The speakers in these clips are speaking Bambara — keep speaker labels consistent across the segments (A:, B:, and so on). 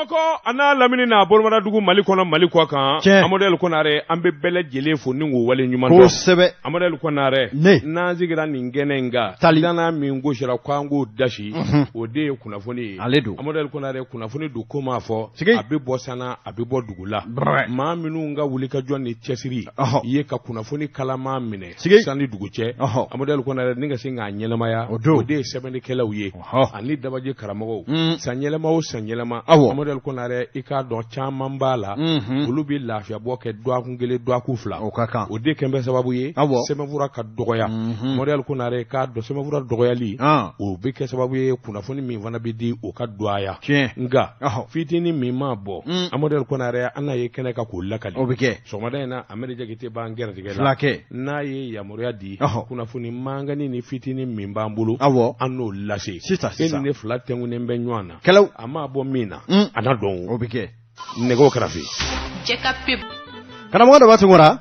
A: Bamakɔ a n'a lamini n'a bolomadadugu Mali kɔnɔ Mali kɔ kan
B: Tiɲɛ.
A: Amadu El Konare an bɛ bɛɛ lajɛlen fo ni k'u wale ɲuman dɔn
B: Kosɛbɛ.
A: Amadu El Konare
B: Ne.
A: n'an sigira nin kɛnɛ in kan
B: Tali.
A: danna min gosira ko an k'o dasi o de ye kunnafoni ye
B: Ale don.
A: Amadu El Konare kunnafoni don ko m'a fɔ
B: Sigi.
A: a bɛ bɔ sanna a bɛ bɔ dugu la
B: Brɛ.
A: maa minnu ka wulikajɔ ni cɛsiri
B: Ɔhɔ.
A: ye ka kunnafoni kalaman minɛ
B: Sigi.
A: san ni dugu cɛ
B: Ɔhɔ.
A: Amadu El Konare ni ka sin k'a ɲɛnamaya
B: O don.
A: o de ye sɛbɛnnikɛlaw ye
B: Ɔhɔ.
A: ani dabaji karamɔgɔw
B: Mm.
A: san yɛlɛma o san yɛlɛma
B: Awɔ.
A: Amadu El Konare i k'a dɔn caman b'a la
B: Mhm.
A: olu bɛ lafiyabɔ kɛ dɔgɔkun kelen dɔgɔkun fila
B: O ka kan.
A: o de kɛn bɛ sababu ye
B: Awɔ.
A: sɛbɛnfura ka dɔgɔya
B: Mhm.
A: Amadu El Konare i k'a dɔn sɛbɛnfura dɔgɔyali
B: Ah.
A: o bɛ kɛ sababu ye kunnafoni min fana bɛ di o ka dɔgɔya
B: Tiɲɛ.
A: nka
B: Ɔhɔ.
A: fitinin min maa bɔ
B: Mm.
A: Amadu El Konare an n'a ye kɛnɛ kan k'o lakali
B: O bɛ kɛ.
A: sɔgɔmada in na Amadu Jakite b'an gɛrɛtigɛ la
B: Fulakɛ.
A: n'a ye yamaruya di
B: Ɔhɔ.
A: kunnafoni mangani ni fitinin min b'an bolo
B: Awɔ.
A: an n'o lase
B: Sisan,
A: e
B: sisan.
A: ni ne fila tɛnkunnen bɛ ɲɔgɔn na
B: Kɛlɛw.
A: a maa bɔ min na
B: Mm.
A: a n'a dɔn
B: O bɛ kɛ.
A: nɛgɛw kɛrɛfɛ
C: Jɛka pep.
B: Karamɔgɔ Daba Tunkara.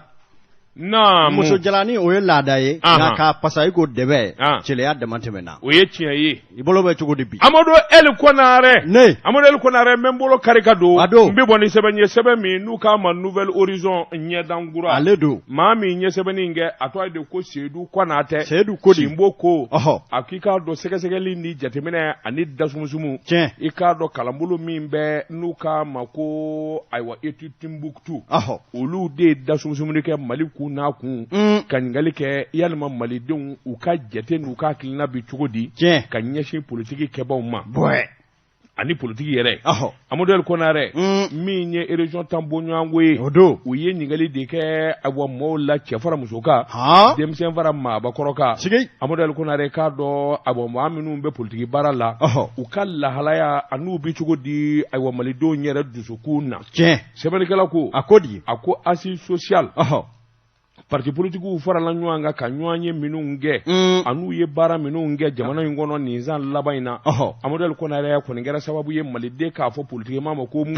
A: naamu
B: Muso jalani o ye laada ye.
A: Ahan.
B: Nka k'a pasa i ko dɛbɛ.
A: Ah.
B: Cɛlɛya dama tɛmɛna.
A: o ye tiɲɛ ye
B: I bolo bɛ cogo di bi?
A: Amadu El Konare
B: Ne.
A: Amadu El Konare n bɛ n bolo kari ka don
B: A don.
A: n bɛ bɔ ni sɛbɛn ye sɛbɛn min n'u k'a ma Nouvel Horizon ɲɛdankura
B: Ale don.
A: maa min ye sɛbɛnni in kɛ a tɔgɔ ye de ko Seyidu Konatɛ
B: Seyidu Kodi.
A: Sinbo ko
B: Ɔhɔ.
A: a k'i k'a dɔn sɛgɛsɛgɛli ni jateminɛ ani dasumusumu
B: Tiɲɛ.
A: i k'a dɔn kalanbolo min bɛ n'u k'a ma ko ayiwa étude Timbuktu
B: Ɔhɔ.
A: olu de ye dasumusumuni kɛ Mali kun n'a kun
B: Mm.
A: ka ɲininkali kɛ yalima malidenw u ka jate n'u ka hakilina bi cogo di
B: Tiɲɛ.
A: ka ɲɛsin politiki kɛbaw ma
B: Bɔɛ.
A: ani politiki yɛrɛ
B: Ɔhɔ.
A: Amadu El Konare
B: Mm.
A: min ye région tan bɔɲɔgɔnko ye
B: O don.
A: u ye ɲininkali de kɛ ayiwa mɔɔw la cɛ fara muso kan
B: Han.
A: denmisɛn fara maabakɔrɔ kan
B: Sigi.
A: Amadu El Konare k'a dɔn ayiwa maa minnu bɛ politiki baara la
B: Ɔhɔ.
A: u ka lahalaya an'u bɛ cogo di ayiwa malidenw yɛrɛ dusukun na
B: Tiɲɛ.
A: sɛbɛnnikɛla ko
B: A ko di?
A: a ko assise sociale
B: Ɔhɔ.
A: parti politikiw farala ɲɔgɔn kan ka ɲɔgɔn ye minnu kɛ
B: Mm.
A: an'u ye baara minnu kɛ jamana in kɔnɔ nin san laban in na
B: Ɔhɔ.
A: Amadu El Konare kɔni kɛra sababu ye maliden k'a fɔ politiki maa ma ko mun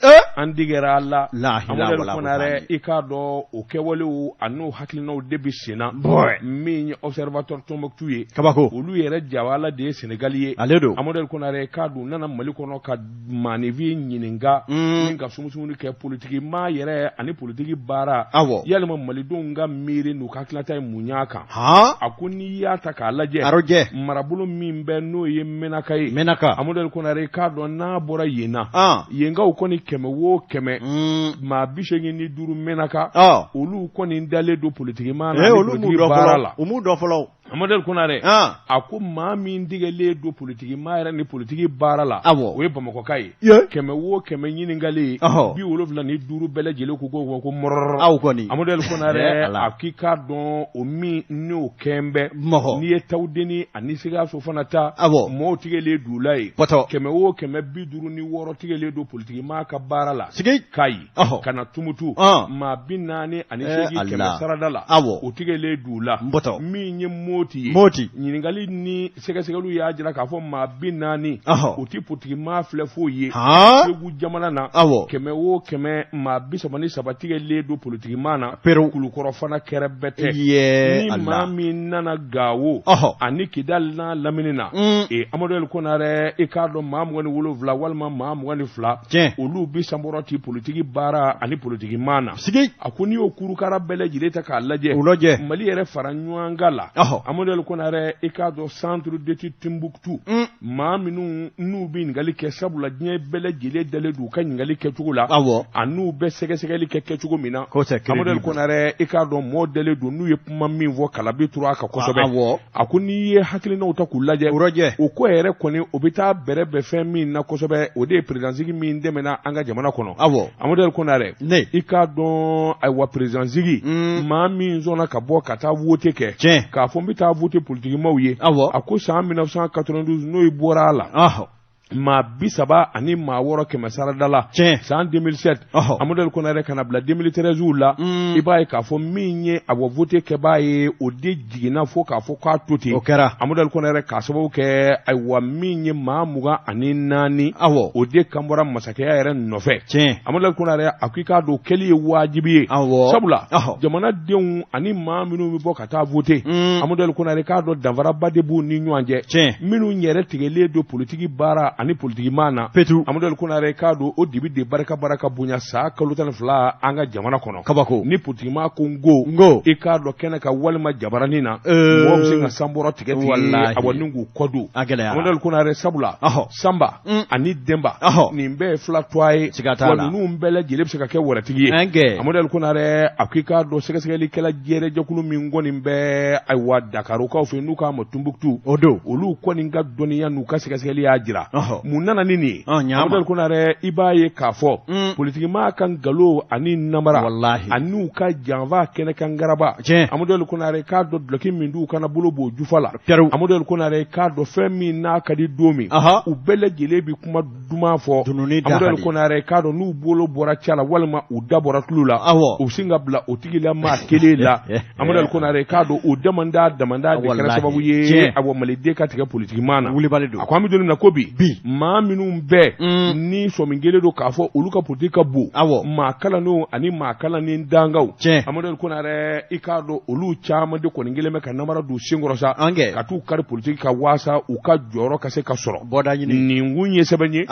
B: Eh.
A: an digera a la
B: La ilaha
A: Amadu El
B: wala
A: Konare
B: quwwata.
A: i k'a dɔn o kɛwalew an'u hakilinaw de bɛ sen na
B: Bɔɛ.
A: min ye observateur Tombouctou ye
B: Kabako.
A: olu yɛrɛ jabala de ye Senegali ye
B: Ale don.
A: Amadu El Konare k'a dun nana Mali kɔnɔ ka maaninfin ɲininka
B: Mm.
A: ni ka sumusumuni kɛ politiki maa yɛrɛ ani politiki baara
B: Awɔ.
A: yalima malidenw ka miiri n'u ka hakilinata ye mun y'a kan
B: Han.
A: a ko n'i y'a ta k'a lajɛ
B: Arojɛ.
A: marabolo min bɛ n'o ye Menaka ye
B: Menaka.
A: Amadu El Konare k'a dɔn n'a bɔra yen na
B: Ah.
A: yenkaw kɔni kɛmɛ o kɛmɛ
B: Mm.
A: maa 85 Menaka
B: Ɔ.
A: olu kɔni dalen don politiki maa na
B: Eh,
A: ani
B: olu m'u
A: politiki
B: dɔn
A: baara
B: fɔlɔ.
A: la
B: U m'u dɔn fɔlɔ.
A: Amadu El Konare
B: Ah.
A: a ko maa min degelen don politiki maa yɛrɛ ni politiki baara la
B: Awɔ.
A: o ye bamakɔka ye
B: Ye.
A: kɛmɛ o kɛmɛ ɲininkalen
B: Ɔhɔ.
A: 75 bɛɛ lajɛlen ko ko ko mɔrɔrɔ
B: Aw kɔni.
A: Amadu El
B: Eh,
A: Konare
B: Ala.
A: a k'i k'a dɔn o min n'o kɛn bɛ
B: Mɔgɔ.
A: n'i ye Tawudeni ani Sikaso fana ta
B: Awɔ.
A: mɔɔw tigɛlen d'u la yen
B: Pɔtɔ.
A: kɛmɛ o kɛmɛ 56 tigɛlen don politiki maa ka baara la
B: Sigi.
A: Kayi
B: Ɔhɔ.
A: ka na Tumutu
B: Ɔn.
A: maa 48
B: Eh,
A: kɛmɛ
B: Ala.
A: sarada la
B: Awɔ.
A: o tigɛlen d'u la
B: Npɔtɔ.
A: min ye Moti ye
B: Moti.
A: ɲininkali ni sɛgɛsɛgɛliw y'a jira k'a fɔ maa 40
B: Ɔhɔ.
A: o ti politiki maa filɛ foyi ye
B: Han.
A: Segu jamana na
B: Awɔ.
A: kɛmɛ o kɛmɛ maa 33 tigɛlen don politiki maa na
B: Perew.
A: Kulukɔrɔ fana kɛrɛ bɛɛ tɛ
B: Yɛ
A: ni
B: Ala.
A: maa min nana Gawo
B: Ɔhɔ.
A: ani Kidali n'a lamini na
B: Mm.
A: ee Amadu El Konare i k'a dɔn maa 27 walima maa 22
B: Tiɲɛ.
A: olu bi sanbɔrɔ ti politiki baara ani politiki maa na
B: Sigi.
A: a ko n'i y'o kurukara bɛɛ lajɛlen ta k'a lajɛ
B: U lajɛ.
A: Mali yɛrɛ fara ɲɔgɔn kan la
B: Ɔhɔ.
A: Amadu El Konare i k'a dɔn centre d'étude Timbuktu
B: Mm.
A: maa minnu n'u bɛ ɲininkali kɛ sabula diɲɛ bɛɛ lajɛlen dalen don u ka ɲininkali kɛcogo la
B: Awɔ.
A: an'u bɛ sɛgɛsɛgɛli kɛ kɛcogo min na
B: Ko c'est
A: Amadu El
B: crédible.
A: Konare i k'a dɔn mɔɔ dalen don n'u ye kuma min fɔ kalabi turu a kan kosɛbɛ
B: Awɔ.
A: a ko n'i ye hakilinaw ta k'u lajɛ
B: U lajɛ.
A: o ko yɛrɛ kɔni o bɛ taa bɛrɛ bɛn fɛn min na kosɛbɛ o de ye présidence min dɛmɛna an ka jamana kɔnɔ
B: Awɔ.
A: Amadu El Konare
B: Ne.
A: i k'a dɔn ayiwa présidence
B: Mm.
A: maa min sɔnna ka bɔ ka taa vote kɛ
B: Tiɲɛ.
A: k'a fɔ n bɛ taa vote politikimaw ye
B: Awɔ.
A: a ko san 1992 n'o ye bɔra a la
B: Ɔhɔ.
A: maa 36 kɛmɛ sarada la
B: Tiɲɛ.
A: san 2007
B: Ɔhɔ.
A: Amadu El Konare ka na bila 2013 la
B: Mm.
A: i b'a ye k'a fɔ min ye a bɔ vote kɛbaa ye o de jiginna fo k'a fɔ k'a to ten
B: O kɛra.
A: Amadu El Konare k'a sababu kɛ ayiwa min ye maa 24
B: Awɔ.
A: o de kan bɔra masakɛya yɛrɛ nɔfɛ
B: Tiɲɛ.
A: Amadu El Konare a ko i k'a dɔn kɛli ye wajibi ye
B: Awɔ.
A: sabula
B: Ɔhɔ.
A: jamanadenw ani maa minnu bɛ bɔ ka taa vote
B: Mm.
A: Amadu El Konare k'a dɔn danfaraba de b'u ni ɲɔgɔn cɛ
B: Tiɲɛ.
A: minnu yɛrɛ tigɛlen don politiki baara ani politikimaa na
B: petu.
A: Amadu El Konare k'a dɔn o dibi de barika bara ka bonya san kalo 12 an ka jamana kɔnɔ.
B: Kabako.
A: Ni politikimaa ko n ko
B: n ko
A: i k'a dɔn kɛnɛ kan walima jabaranin na, mɔgɔ bɛ se ka sanbɔrɔ tigɛ tigɛ.
B: Walahi.
A: Awa, ni k'u kɔ don.
B: A gɛlɛyara.
A: Amadu El Konare, sabula Sanba ani Denba, nin bɛɛ ye fila tɔgɔ ye.
B: Siga t'a
A: wa
B: la.
A: Ninnu bɛɛ lajɛlen bɛ se ka kɛ wɛrɛtigi ye.
B: An kɛ.
A: Amadu El Konare a ko i k'a dɔn sɛgɛsɛgɛlikɛla jɛrɛjɛkulu min kɔni bɛ, ayiwa, Dakarokaw fɛ yen n'u k'a ma Tunbuktu,
B: O don.
A: olu kɔni ka dɔnniya n'u ka sɛgɛsɛgɛli y'a jira. Mun nana ni nin ye?
B: Ɲa ma.
A: Amadu El Konare, i b'a ye k'a fɔ politikimaa ka nkalon ani namara
B: Walahi.
A: ani u ka janfa kɛnɛ kan garaba.
B: Tiɲɛ.
A: Amadu El Konare k'a dɔn dulɔki min d'u kana bolo b'o jufa la.
B: Pɛrɛw.
A: Amadu El Konare k'a dɔn fɛn min n'a ka di don min, u bɛɛ lajɛlen bɛ kuma duman fɔ.
B: Dununi da
A: Amadu El
B: hali.
A: Konare k'a dɔn n'u bolo bɔra ca la walima u da bɔra tulu la,
B: Awɔ.
A: u bɛ sin ka bila o tigilama kelen la. Amadu El Konare k'a dɔn o damanda damanda de kɛra
B: Walahi.
A: sababu ye,
B: Tiɲɛ.
A: awa, maliden ka tigɛ politikimaa na.
B: Wulibali don.
A: A ko an bɛ don min na ko bi,
B: Bi.
A: maa minnu bɛɛ ni sɔmi kelen don k'a fɔ olu ka politiki ka bon, maa kalannenw ani maa kalannen dangaw,
B: Tiɲɛ.
A: Amadu El Konare i k'a dɔn olu caman de kɔni kelen bɛ ka namara don senkɔrɔ sa,
B: An kɛ.
A: ka t'u kari politiki ka waasa u ka jɔyɔrɔ ka se ka sɔrɔ.
B: Bɔda ɲini.
A: Nin kun ye sɛbɛn ye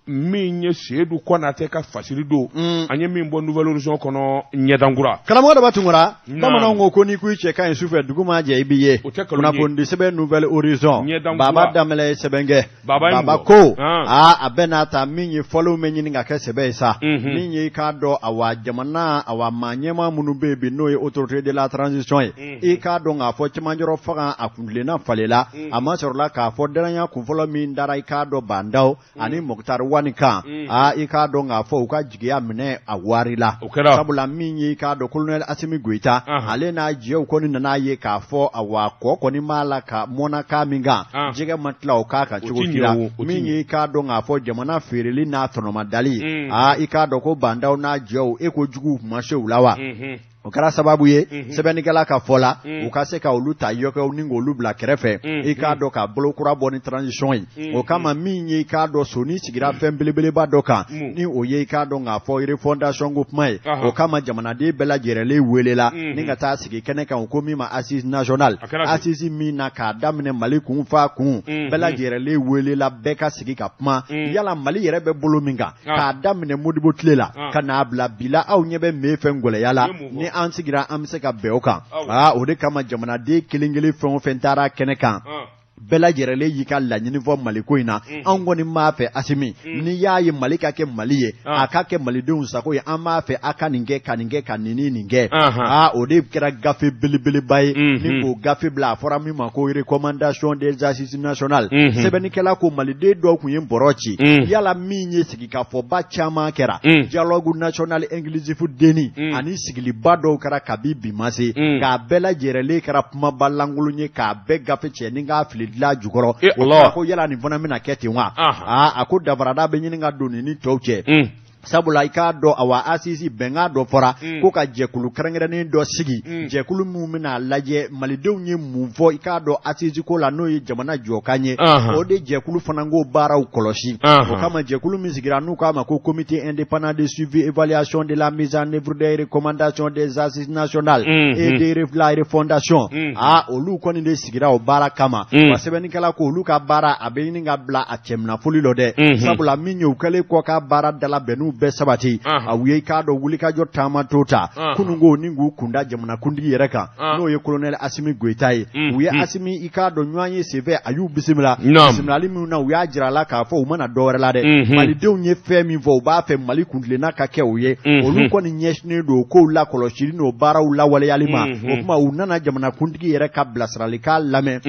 A: min ye Seyidu Kɔnatɛ ka fasiri don, an ye min bɔ Nouvel Horizon kɔnɔ ɲɛdankura.
B: Karamɔgɔ Daba Tunkara,
A: Naam.
B: bamananw ko ko n'i ko i cɛ ka ɲi sufɛ, dugu maa jɛ i b'i ye.
A: O tɛ nkalon ye.
B: Kunnafonidi sɛbɛn Nouvel Horizon,
A: Ɲɛdankura.
B: Baba Danbɛlɛ ye sɛbɛn kɛ.
A: Baba ye mun
B: Baba
A: fɔ?
B: ko
A: Ah.
B: aa, a bɛɛ n'a ta min ye fɔlenw bɛ ɲini ka kɛ sɛbɛ ye sa. Min ye i k'a dɔn, awa, jamana, awa, maa ɲɛmaa minnu bɛ yen bi, n'o ye autorité de la transition ye, i k'a dɔn k'a fɔ cɛmancɛrɔ faga a kuntilenna falela, a ma sɔrɔla k'a fɔ danaya kunfɔlɔ min dara i k'a dɔn Bah N'Daw ani Moctar Ouane kan, aa, i k'a dɔn k'a fɔ u ka jigiya minɛ a wari la.
A: O kɛra.
B: Sabula min ye i k'a dɔn colonel Assimi Goïta, ale n'a jɛw kɔni nana ye k'a fɔ, awa, kɔ kɔni b'a la ka mɔnaka min kan, jɛgɛ ma tila o k'a kan
A: O
B: cogo
A: ti
B: si
A: ɲɛ
B: la.
A: o, o ti
B: Min
A: ɲɛ.
B: ye i k'a dɔn k'a fɔ jamana feereli n'a tɔnɔmadali, aa, i k'a dɔn ko Bah N'Daw n'a jɛw e ko juguw kun ma se u la wa? O kɛra sababu ye sɛbɛnnikɛla ka fɔ la, u ka se ka olu ta yɔkɛw ni k'olu bila kɛrɛfɛ, i k'a dɔn ka bolo kura bɔ ni transition ye. O kama min ye i k'a dɔn soni sigira fɛn belebeleba dɔ kan, ni o ye i k'a dɔn k'a fɔ refondation ko kuma ye. O kama jamanaden bɛɛ lajɛrɛlen welela ni ka taa sigi kɛnɛ kan, u ko min ma assise nationale.
A: A kɛra ten.
B: Assise min na k'a daminɛ Mali kun fa kun, bɛɛ lajɛrɛlen welela, bɛɛ ka sigi ka kuma yala Mali yɛrɛ bɛ bolo min kan, k'a daminɛ Modibo tile la ka n'a bila bi la, aw ɲɛ bɛ min fɛn gɛlɛya la,
A: U ye mun fɔ?
B: ni an sigira an bɛ se ka bɛn o kan.
A: Awɔ.
B: Aa, o de kama jamanaden kelen kelen fɛn o fɛn taara kɛnɛ kan, bɛɛ lajɛrɛlen y'i ka laɲini fɔ Maliko in na. Anw kɔni b'a fɛ Asimi, n'i y'a ye Mali ka kɛ Mali ye, a ka kɛ malidenw sago ye, an b'a fɛ a ka nin kɛ, ka nin kɛ, ka nin ni nin kɛ. Aa, o de kɛra gafe belebeleba ye ni k'o gafe bila, a fɔra min ma ko recommandation des assises nationales. Sɛbɛnnikɛla ko maliden dɔw tun ye bɔrɔ ci, yala min ye sigikafɔba caman kɛra, dialogue national inclusif denni ani sigiliba dɔw kɛra kabi bi ma se, k'a bɛɛ lajɛrɛlen kɛra kumaba lankolon ye, k'a bɛɛ gafe cɛ ni k'a fili dilan jukɔrɔ.
A: Eh,
B: O
A: Allah.
B: kuma ko yala nin fana bɛna kɛ ten wa? Aa, a ko danfarada bɛ ɲini ka don nin ni tɔw cɛ, sabula i k'a dɔn, awa, assise bɛnkan dɔ fɔra ko ka jɛkulu kɛrɛnkɛrɛnnen dɔ sigi, jɛkulu min bɛna lajɛ malidenw ye mun fɔ i k'a dɔn assise ko la, n'o ye jamana jɔkan ye. O de jɛkulu fana k'o baaraw kɔlɔsi. O kama jɛkulu min sigira, n'u k'a ma ko comité indépendant de suivi évaluation de la mise en œuvre des recommandations des assises nationales et de la refondation, aa, olu kɔni de sigira o baara kama. Wa sɛbɛnnikɛla ko olu ka baara a bɛ ɲini ka bila a cɛminafoli lɔ dɛ, sabula min ye u kɛlen kɔ ka baara dalabɛnniw bɛɛ sabati, a u ye i k'a dɔn wulikajɔ taama to ta kununko ni k'u kunda jamanakuntigi yɛrɛ kan, n'o ye colonel Asimi Goyita ye. U ye Asimi i k'a dɔn ɲɔgɔn ye senfɛ, a y'u bisimila. Bisimilali min na, u y'a jira a la k'a fɔ u mana dɔ wɛrɛ la dɛ, malidenw ye fɛn min fɔ, u b'a fɛ Mali kuntilenna ka kɛ o ye. Olu kɔni ɲɛsinnen don o kow lakɔlɔsili n'o baaraw lawaleyali ma. O tuma u nana jamanakuntigi yɛrɛ ka bilasiralikan lamɛn,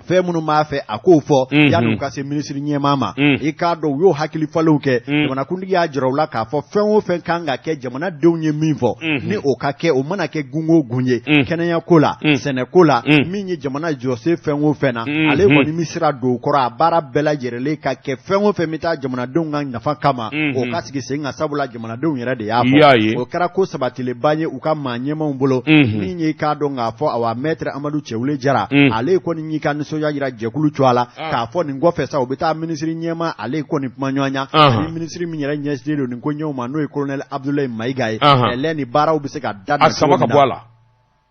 B: fɛn minnu b'a fɛ a k'o fɔ yanni u ka se minisiri ɲɛmaa ma. I k'a dɔn u y'o hakili falenw kɛ. Jamanakuntigi y'a jira u la k'a fɔ fɛn o fɛn kan ka kɛ, jamanadenw ye min fɔ, ni o ka kɛ, o mana kɛ gun o gun ye, kɛnɛyako la, sɛnɛko la, min ye jamana jɔsen fɛn o fɛn na, ale kɔni bɛ sira don o kɔrɔ, a baara bɛɛ lajɛrɛlen ka kɛ fɛn o fɛn bɛ taa jamanadenw ka nafa kama, o ka sigi sen kan, sabula jamanadenw yɛrɛ de y'a
A: I y'a ye.
B: fɔ. O kɛra ko sabatilenba ye u ka maa ɲɛmaw bolo. Min ye i k'a dɔn k'a fɔ, awa, maître Amadu Cɛwule Jara, ale kɔni y'i ka nisɔndiya jira jɛkulu cogoya la k'a fɔ nin kɔfɛ sa, u bɛ taa minisiri ɲɛmaa ale kɔni kuma ɲɔgɔn ɲa ani minisiri min yɛrɛ ɲɛsinnen don nin ko ɲɛw ma, n'o ye colonel Abdoulaye Mayiga ye, ɛlɛ ni baaraw bɛ se ka daminɛ
A: A sama
B: cogo
A: ka
B: min
A: bɔ a
B: na.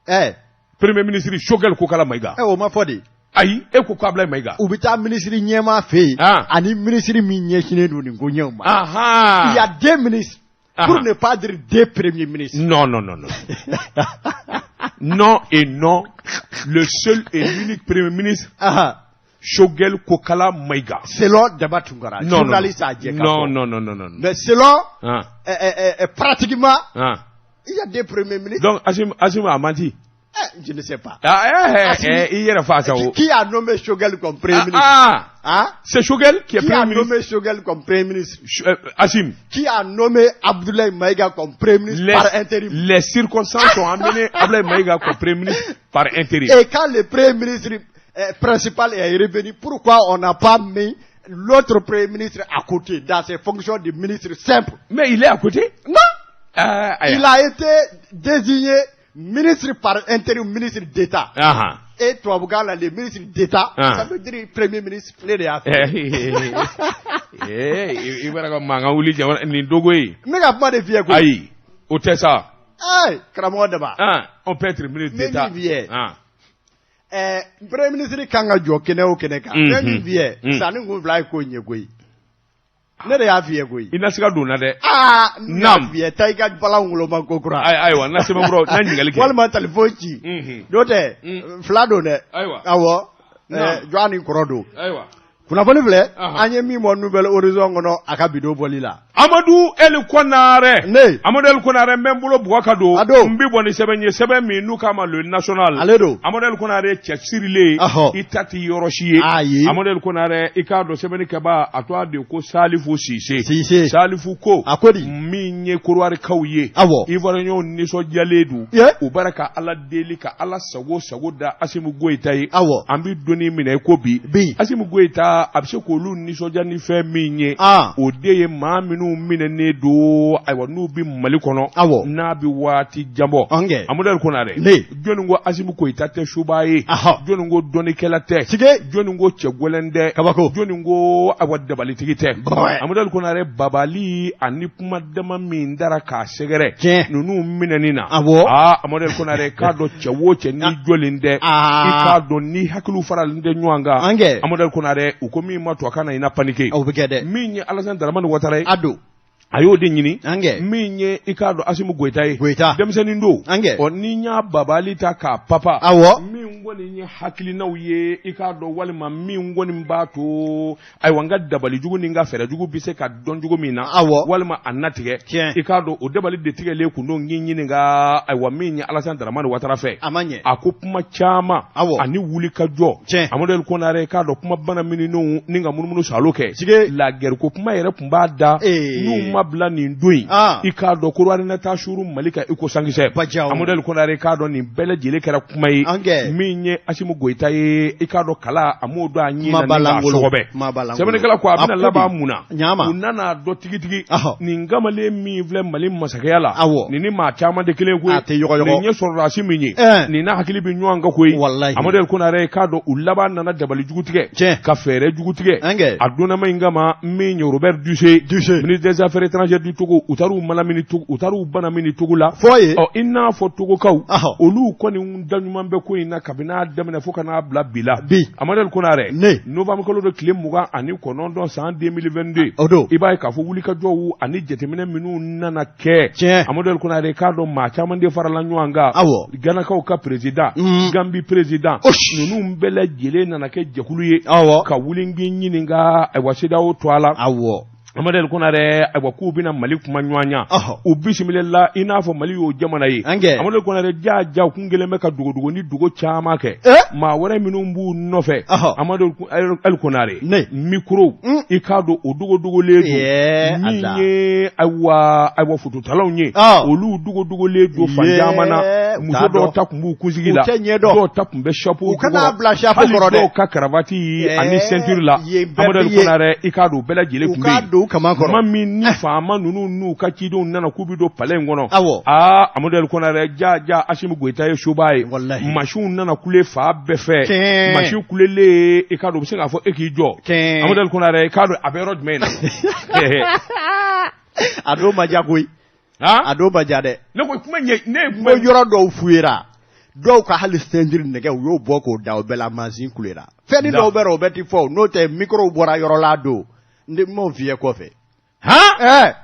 A: la. Premier ministre Choguel Kokala Mayiga.
B: O ma fɔ de.
A: Ayi, e ko ko Ablaye Mayiga.
B: U bɛ taa minisiri ɲɛmaa fɛ yen ani minisiri min ɲɛsinnen don nin koɲɛw ma. Il y a deux ministres. Pour ne pas dire deux premiers ministres.
A: Non, non, non, non. Non et non. Le seul et l'unique premier ministre. Choguel Kokala Maïga.
B: Selon Daba Tunkara,
A: non,
B: journaliste à
A: non, non, non, non, non, non.
B: Mais selon, pratiquement, il y a deux premiers ministres.
A: Donc, Assimi a menti.
B: Eh, je ne sais pas.
A: Ah, eh, eh, eh, fa sa o.
B: Qui a nommé Choguel comme premier ministre?
A: Ah, ah. C'est Choguel qui est
B: Qui
A: premier
B: a
A: ministre.
B: Nommé Choguel comme premier ministre?
A: Assimi.
B: Qui a nommé Abdoulaye Maïga comme premier ministre par intérim?
A: Les circonstances ont amené Abdoulaye Maïga comme premier ministre par intérim.
B: Et quand le premier ministre principal est revenu, pourquoi on n'a pas mis l'autre premier ministre à côté dans ses fonctions de ministre simple?
A: Mais il est à côté?
B: Non. Il a été désigné ministre par intérim, ministre d'État. Et tubabukan la, le ministre d'État, ça veut dire premier ministre, ne de y'a fɛ.
A: I bɔra ka mankan wuli jamana nin dogo ye.
B: N bɛ ka kuma de f'i ye koyi.
A: Ayi, o tɛ sa.
B: Ayi, karamɔgɔ Daba.
A: Ah, on peut être ministre d'État.
B: N bɛ min f'i ye. Premier ministre kan ka jɔ kɛnɛ o kɛnɛ kan. N bɛ min f'i ye. Sanni kun fila ye ko in ye koyi. Ne de y'a f'i ye koyi.
A: I na siga don na dɛ.
B: Aa, n y'a f'i ye, taa i ka balan woloma ko kura.
A: Ayiwa, n na sɛbɛnfura n na ɲininkali kɛ.
B: Walima telefɔni ci. N'o tɛ, fila don dɛ.
A: Ayiwa.
B: Awɔ. Jɔn ni kɔrɔ don.
A: Ayiwa.
B: Kunnafoni filɛ, an ye min bɔ Nouvel Horizon kɔnɔ a ka bidon bɔli la.
A: Amadu Eli Konare.
B: Ne.
A: Amadu Eli Konare, n bɛ n bolo bugɔ ka don.
B: A don.
A: N bɛ bɔ ni sɛbɛn ye, sɛbɛn min n'u k'a ma Le National.
B: Ale don.
A: Amadu Eli Konare, cɛsirilen. I ta tɛ yɔrɔ si ye.
B: Ayi.
A: Amadu Eli Konare, i k'a dɔn sɛbɛnnikɛbaa a tɔgɔ de ko Salifu Sise.
B: Sise.
A: Salifu ko.
B: A ko di.
A: Min ye Kɔdiwarikaw ye.
B: Awɔ.
A: Ivoiriyɛnw nisɔndiyalen don.
B: Ye.
A: U b'a ka Ala deli ka Ala sago sago da Asimi Goyita ye.
B: Awɔ.
A: An bɛ donni minɛ i ko bi.
B: Bi.
A: Asimi Goyita, a bɛ se k'olu nisɔndiya ni fɛn min ye. O de ye maa minnu minɛnen don, ayiwa, n'u bɛ Mali kɔnɔ.
B: Awɔ.
A: N'a bɛ waati jan bɔ.
B: Ɔnkɛ.
A: Amadu Eli Konare.
B: Ne.
A: Jɔnni ko Asimi Goyita tɛ subaa ye. Jɔnni ko dɔnnikɛla tɛ.
B: Sige.
A: Jɔnni ko cɛ gɛlɛn tɛ.
B: Kabako.
A: Jɔnni ko, ayiwa, dabalitigi tɛ.
B: Bɔɛ.
A: Amadu Eli Konare, babali ani kuma dama min dara k'a sɛgɛrɛ.
B: Tiɲɛ.
A: Ninnu minɛni na.
B: Awɔ.
A: Aa, Amadu Eli Konare, k'a dɔn cɛ o cɛ n'i jɔlen tɛ. I k'a dɔn ni hakiliw faralen tɛ ɲɔgɔn kan.
B: Ankɛ.
A: Amadu Eli Konare, u ko min ma to a ka na i na paniquer.
B: O bɛ kɛ dɛ.
A: Min ye Alassane Dramane Ouattara ye.
B: A don.
A: A y'o de ɲini.
B: Ankɛ.
A: Min ye, i k'a dɔn, Asimi Goyita ye.
B: Goyita.
A: Denmisɛnnin don.
B: Ankɛ.
A: Ɔ, ni n y'a babali ta k'a papa.
B: Awɔ.
A: Min kɔni ye hakilinaw ye, i k'a dɔn, walima min kɔni b'a to, ayiwa, n ka dabalijugu ni n ka fɛɛrɛjugu bɛ se ka dɔn cogo min na.
B: Awɔ.
A: Walima a natigɛ.
B: Tiɲɛ.
A: I k'a dɔn o dabali de tigɛlen kun don k'i ɲininka, ayiwa, min ye Alassane Dramane Ouattara fɛ.
B: A ma ɲɛ.
A: A ko kuma caman.
B: Awɔ.
A: Ani wuli ka jɔ.
B: Tiɲɛ.
A: Amadu Eli Konare, i k'a dɔn kuma bana minnu ni ka munumunu salo kɛ.
B: Sige.
A: La guerre ko kuma yɛrɛ tun b'a da.
B: Ee.
A: N'u ma bila nin don in.
B: Ah.
A: I k'a dɔn Kɔdiwari na taa suru Mali kan i ko sankisɛ.
B: Bajaw.
A: Amadu Eli Konare, i k'a dɔn nin bɛɛ lajɛlen kɛra kuma ye.
B: Ankɛ.
A: Min ye Asimi Goyita ye, i k'a dɔn kala a m'o don a ɲin na
B: Kuma
A: ni k'a
B: lankolon.
A: sɔgɔbɛ.
B: Kuma b'a lankolon.
A: Sɛbɛnnikɛla ko a bɛna
B: A ko
A: laban
B: di?
A: mun na?
B: Ɲama.
A: U nana dɔn tigitigi.
B: Ɔhɔ.
A: Nin kamalen min filɛ Mali masakɛya la.
B: Awɔ.
A: Nin ni maa caman tɛ kelen koyi.
B: A tɛ yɔgɔyɔgɔ.
A: Nin ye sɔrɔdasi min ye.
B: Ɛɛ.
A: Nin n'a hakili bɛ ɲɔgɔn kan koyi.
B: Walahi.
A: Amadu Eli Konare, i k'a dɔn u laban nana dabali jugu tigɛ.
B: Tiɲɛ.
A: Ka fɛɛrɛ jugu tigɛ.
B: Ankɛ.
A: A donnama in kama min ye Robert Dussey.
B: Dussey.
A: Ministre des Affaires étrangères du Togo, u taar'u malamini Togo, u taar'u banamini Togo la.
B: Fɔ ye.
A: Ɔ, i n'a fɔ Togokaw.
B: Ɔhɔ.
A: Olu kɔni da ɲuman bɛ ko in na kabini a daminɛ fo ka n'a bila bi la.
B: Bi.
A: Amadu Eli Konare.
B: Ne.
A: Novembre kalo de tile 29 san 2022.
B: O don.
A: I b'a ye k'a fɔ wulikajɔw ani jateminɛ minnu nana kɛ.
B: Tiɲɛ.
A: Amadu Eli Konare, k'a dɔn maa caman de farala ɲɔgɔn kan.
B: Awɔ.
A: Ganakaw ka président.
B: Mm.
A: Gambi président.
B: Osh.
A: Ninnu bɛɛ lajɛlen nana kɛ jɛkulu ye.
B: Awɔ.
A: Ka wuli k'i ɲininka, ayiwa, CEDEAO to a la.
B: Awɔ.
A: Amadu Eli Konare, ayiwa, k'u bɛna Mali kuma ɲɔgɔn ɲa.
B: Ɔhɔ.
A: U bisimila i n'a fɔ Mali y'o jamana ye.
B: Ankɛ.
A: Amadu Eli Konare, ja ja, u kun kɛlen bɛ ka dogodogo ni dogo caman kɛ.
B: Eh?
A: Maa wɛrɛ minnu b'u nɔfɛ.
B: Ɔhɔ.
A: Amadu Eli Konare.
B: Ne.
A: Micro.
B: Mm.
A: I k'a dɔn o dogodogolen don.
B: Yɛ,
A: Min
B: Ala.
A: ye, ayiwa, fototalaw ye.
B: Ɔ.
A: Olu dogodogolen don fan
B: Yɛ,
A: caman na.
B: u
A: Muso
B: t'a
A: dɔw
B: dɔn.
A: ta tun b'u kunsigi
B: U
A: la.
B: tɛ ɲɛ dɔn.
A: Dɔw ta tun bɛ chapeau
B: U kana
A: jukɔrɔ.
B: bila chapeau
A: Hali
B: kɔrɔ dɛ.
A: dɔw ka cravate
B: Yɛ,
A: ani ceinture la.
B: yen bɛɛ
A: Amadu
B: bɛ
A: Eli
B: ye.
A: Konare, i k'a dɔn u bɛɛ lajɛlen
B: U
A: tun bɛ
B: k'a
A: yen.
B: don u kaman kɔrɔ.
A: Tuma min ni faama ninnu n'u ka cidenw nana k'u bɛ don palais in kɔnɔ.
B: Awɔ.
A: Aa, Amadu Eli Konare, ja ja, Asimi Goyita ye soba ye.
B: Walahi.
A: Masiw nana kule fa bɛɛ fɛ.
B: Tiɲɛ.
A: Masiw kulelen, i k'a dɔn u bɛ se k'a fɔ e k'i jɔ.
B: Tiɲɛ.
A: Amadu Eli Konare, i k'a dɔn a bɛ yɔrɔ jumɛn na?
B: A don ma diya koyi.
A: Han?
B: A don ma diya dɛ.
A: Ne ko kuma ɲɛ ne ye
B: N
A: kuma
B: ko yɔrɔ dɔw fuyera. Dɔw ka hali ceinture nɛgɛ u y'o bɔ k'o da o bɛɛ la mansin kulera. Fɛn dɔw bɛ o bɛɛ ti fɔ n'o tɛ micro bɔra yɔrɔ la don n tɛ m'o f'i ye kɔfɛ.
A: Han?
B: Ɛɛ.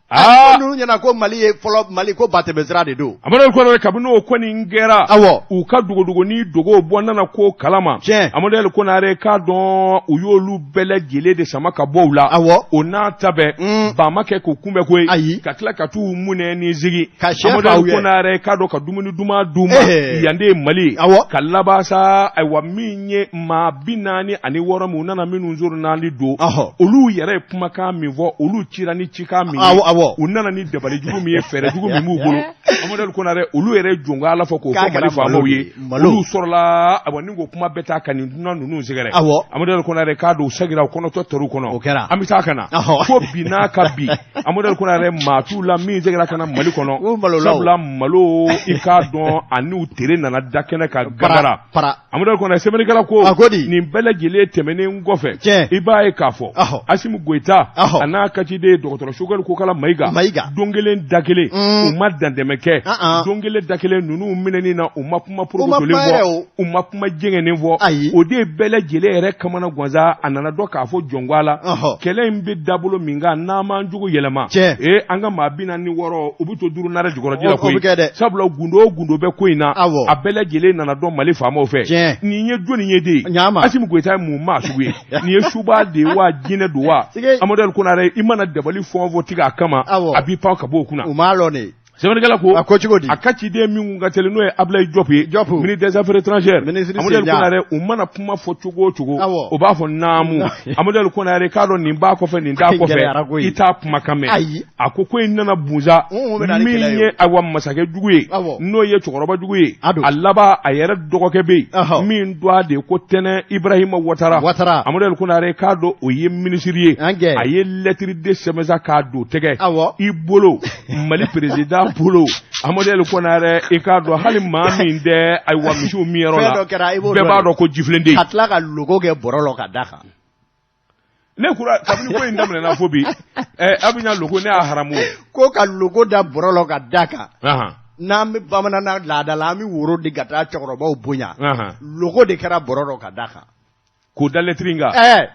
B: Aa ninnu ɲɛna ko Mali ye fɔlɔ Mali ko batɛmɛsira de don.
A: Amadu Konare kabini o kɔni kɛra.
B: Awɔ.
A: U ka dogodogoni dogo bɔ nana ko kalama.
B: Tiɲɛ.
A: Amadu Konare k'a dɔn u y'olu bɛɛ lajɛlen de sama ka bɔ u la.
B: Awɔ.
A: O n'a ta bɛɛ. Ban ma kɛ k'u kunbɛn koyi.
B: Ayi.
A: Ka tila ka t'u munɛ ni sigi.
B: Ka sɛ fa u ye.
A: Amadu Konare k'a dɔn ka dumuni duman d'u ma. Yan de ye Mali ye.
B: Awɔ.
A: Ka laban sa ayiwa min ye maa 46 min u nana minnu journal don.
B: Ɔhɔ.
A: Olu yɛrɛ ye kumakan min fɔ olu cira ni cikan min ye.
B: Awɔ awɔ.
A: U nana ni dabalijugu min ye fɛɛrɛjugu min b'u bolo. Amadu Konare olu yɛrɛ jɔn Ala fɔ k'o fɔ Mali faamaw ye. Olu sɔrɔla ayiwa ni k'o kuma bɛɛ ta ka nin dunan ninnu sɛgɛrɛ.
B: Awɔ.
A: Amadu Konare k'a dɔn u seginna u kɔnɔtɔ tɔrɔ kɔnɔ.
B: O kɛra.
A: An bɛ taa ka na. Ko bi n'a ka bi Amadu Konare maa t'u la min seginna ka na Mali kɔnɔ.
B: U malola o.
A: Sabula malo i k'a dɔn ani u tere nana da kɛnɛ kan gabara.
B: Para.
A: Amadu Konare sɛbɛnnikɛla ko.
B: A ko di.
A: Nin bɛɛ lajɛlen tɛmɛnen kɔfɛ.
B: Tiɲɛ.
A: I b'a ye k'a fɔ.
B: Ɔhɔ.
A: Asimi Goyita.
B: Ɔhɔ.
A: A n'a ka ciden dɔgɔtɔrɔ Sogɛli Kokala Mayiga.
B: Mayiga.
A: Don kelen da kelen. U ma dantɛmɛ kɛ.
B: An an.
A: Don kelen da kelen ninnu minɛni na u ma kuma
B: U ma
A: porokotolen
B: kuma yɛrɛ
A: fɔ.
B: o.
A: U ma kuma jɛngɛnen fɔ.
B: Ayi.
A: O de ye bɛɛ lajɛlen yɛrɛ kamana gan sa a nana dɔn k'a fɔ jɔnko a la.
B: Ɔhɔ.
A: Kɛlɛ in bɛ dabolo min kan n'an m'an jugu yɛlɛma.
B: Tiɲɛ.
A: Ee an ka maa 46 u bɛ to duuru nara jukɔrɔ ji la
B: O
A: koyi.
B: bɛ kɛ dɛ.
A: Sabula gundo o gundo bɛ ko in na.
B: Awɔ.
A: A bɛɛ lajɛlen nana dɔn Mali faamaw fɛ.
B: Tiɲɛ.
A: Nin ye jɔnni ye de ye?
B: Ɲama.
A: Asimi Goyita ye mun maa sugu ye? Nin ye suba de ye wa jinɛ don wa?
B: Sike.
A: Amadu Konare i mana dabali fɛn o fɛn tigɛ a kama.
B: Awɔ.
A: A b'i pan ka bɔ o kunna.
B: U m'a lɔn de.
A: Sɛbɛnnikɛla ko.
B: A ko cogo di?
A: A ka ciden min kun ka teli n'o ye Ablaye Diop ye.
B: Diop.
A: Ministre des affaires étrangères.
B: Ministre
A: Amadu
B: senja.
A: Konare u mana kuma fɔ cogo o cogo.
B: Awɔ.
A: U b'a fɔ naamu. Amadu Konare k'a dɔn nin b'a kɔfɛ nin t'a
B: Gɛlɛyara
A: kɔfɛ.
B: koyi.
A: I t'a kumakan mɛn.
B: Ayi.
A: A ko ko in nana bunsa.
B: Un, o bɛ na ni
A: Min
B: kɛlɛ ye
A: ye ayiwa masakɛ jugu ye.
B: Awɔ.
A: N'o ye cɛkɔrɔba jugu ye.
B: A don.
A: A laban a yɛrɛ dɔgɔkɛ bɛ yen.
B: Ɔhɔ.
A: Min tɔgɔ de ye ko Tɛnɛ Ibrahima Watara.
B: Watara.
A: Amadu Konare k'a dɔn o ye minisiri ye.
B: An gɛn.
A: A ye lɛtiri de sɛbɛn sa k'a don tɛgɛ.
B: Awɔ.
A: I bolo Mali président bolo Amadu Konare i k'a dɔn hali maa min tɛ ayiwa misiw minyɔrɔ
B: Fɛn
A: la
B: dɔ kɛra, i b'o
A: bɛɛ
B: dɔn
A: b'a
B: de.
A: dɔn ko jifilen
B: Ka tila ka logo kɛ bɔrɔ la ka d'a kan.
A: ne kura kabini ko in daminɛna fo bi ɛ Abijan loko ne y'a haramu.
B: Ko ka logo da bɔrɔ la ka d'a kan.
A: Ahan,
B: N'an bɛ bamanan laada la an bɛ woro di ka taa cɛkɔrɔbaw bonya.
A: ahan.
B: Logo de kɛra bɔrɔ rɔ ka d'a kan.
A: K'o da lɛtiri in kan.
B: Ɛɛ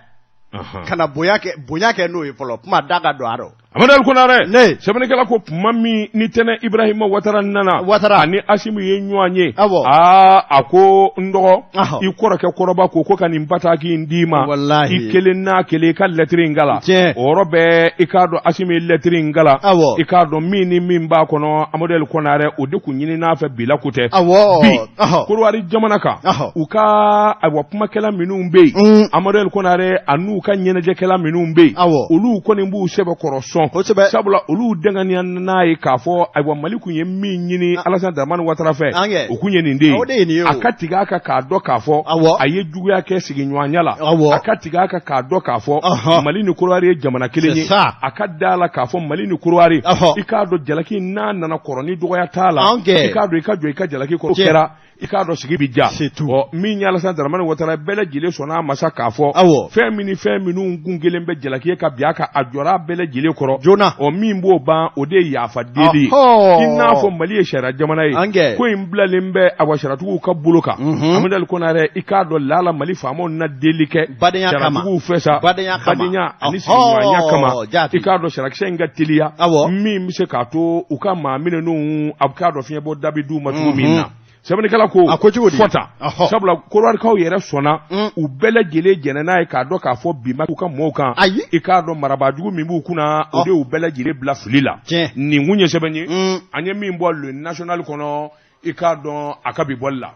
A: Ahan.
B: ka na bonya kɛ bonya kɛ n'o ye fɔlɔ kuma da ka don a rɔ.
A: Amadu Konare
B: Ne.
A: sɛbɛnnikɛla ko tuma min ni Tɛnɛ Ibrahima Watara nana
B: Watara.
A: ani Asimi ye ɲɔgɔn ye
B: Awɔ.
A: aa a ko n dɔgɔ
B: Ahɔ.
A: i kɔrɔkɛ kɔrɔba ko ko ka nin bataki in d'i ma
B: Walahi.
A: i kelen n'a kelen i ka lɛtiri in kalan
B: Tiɲɛ.
A: o yɔrɔ bɛɛ i k'a dɔn Asimi ye lɛtiri in kalan
B: Awɔ.
A: i k'a dɔn min ni min b'a kɔnɔ Amadu Konare o de kun ɲini n'a fɛ bi la ko tɛ
B: Awɔ.
A: bi
B: Ɔhɔ.
A: Korowari jamana kan
B: Ɔhɔ.
A: u ka ayiwa kumakɛla minnu bɛ yen Amadu Konare an'u ka ɲɛnajɛkɛla minnu bɛ yen
B: Awɔ.
A: olu kɔni b'u sɛbɛkɔrɔ sɔn
B: Kosɛbɛ.
A: sabula olu dɛngɛniya n'a ye k'a fɔ ayiwa Mali kun ye min ɲini Alassane Dramane Ouattara fɛ
B: An kɛ.
A: o kun ye nin de ye
B: O de ye nin ye o.
A: a ka tigɛ a kan k'a dɔn k'a fɔ
B: Awɔ.
A: a ye juguya kɛ sigiɲɔgɔnya la
B: Awɔ.
A: a ka tigɛ a kan k'a dɔn k'a fɔ
B: Ɔhɔ.
A: Mali ni Korowari ye jamana kelen ye
B: C'est ça.
A: a ka da la k'a fɔ Mali ni Korowari
B: Ɔhɔ.
A: i k'a dɔn jalaki n'a nana kɔrɔ ni dɔgɔya t'a la
B: An kɛ.
A: i k'a dɔn i ka jɔ i ka jalaki kɔrɔ o
B: Tiɲɛ.
A: kɛra i k'a dɔn sigi bi ja
B: C'est tout.
A: ɔ min ye Alassane Dramane Ouattara bɛɛ lajɛlen sɔnna a ma sa k'a fɔ
B: Awɔ.
A: fɛn min ni fɛn minnu kun kelen bɛ jalaki ye ka bin a kan a jɔra a bɛɛ lajɛlen kɔrɔ
B: Joona.
A: ɔ min b'o ban o de ye yafa deli ye
B: Ɔhɔ.
A: i n'a fɔ Mali ye sariya jamana ye
B: An kɛ.
A: ko in bilalen bɛ awa sariyatigiw ka bolo kan
B: Mhm.
A: Amadu Konare i k'a dɔn lala Mali faamaw na deli kɛ
B: Badenya kama.
A: sariyatigiw fɛ sa
B: Badenya kama.
A: badenya ani
B: Ɔhɔ,
A: sigiɲɔgɔnya kama
B: jaati.
A: i k'a dɔn sariyakisɛ in ka teliya
B: Awɔ.
A: min bɛ se k'a to u ka maa minɛnenw a k'a dɔn fiɲɛbɔ da bɛ d'u ma cogo min
B: Mhm.
A: na sɛbɛnnikɛla ko
B: A ko cogo di?
A: fɔ tan
B: Ɔhɔ.
A: sabula Korowarikaw yɛrɛ sɔnna
B: Mm.
A: u bɛɛ lajɛlen jɛnɛ n'a ye k'a dɔn k'a fɔ bi ma u ka mɔɔw kan
B: Ayi.
A: i k'a dɔn marabaajugu min b'u kunna o
B: Ɔ.
A: de y'u bɛɛ lajɛlen bila fili la
B: Tiɲɛ.
A: nin kun ye sɛbɛn ye
B: Mm.
A: an ye min bɔ le national kɔnɔ i k'a dɔn a ka bi bɔli la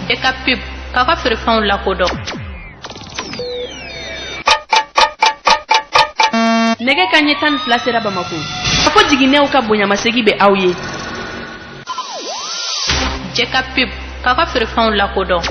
C: E ka pub k'a ka feerefɛnw lakodɔn
D: nɛgɛ ka ɲɛ 12 sera bamako a ko jiginɛw ka bonyamasegi bɛ aw ye
C: Jɛ ka pub k'a ka feerefɛnw lakodɔn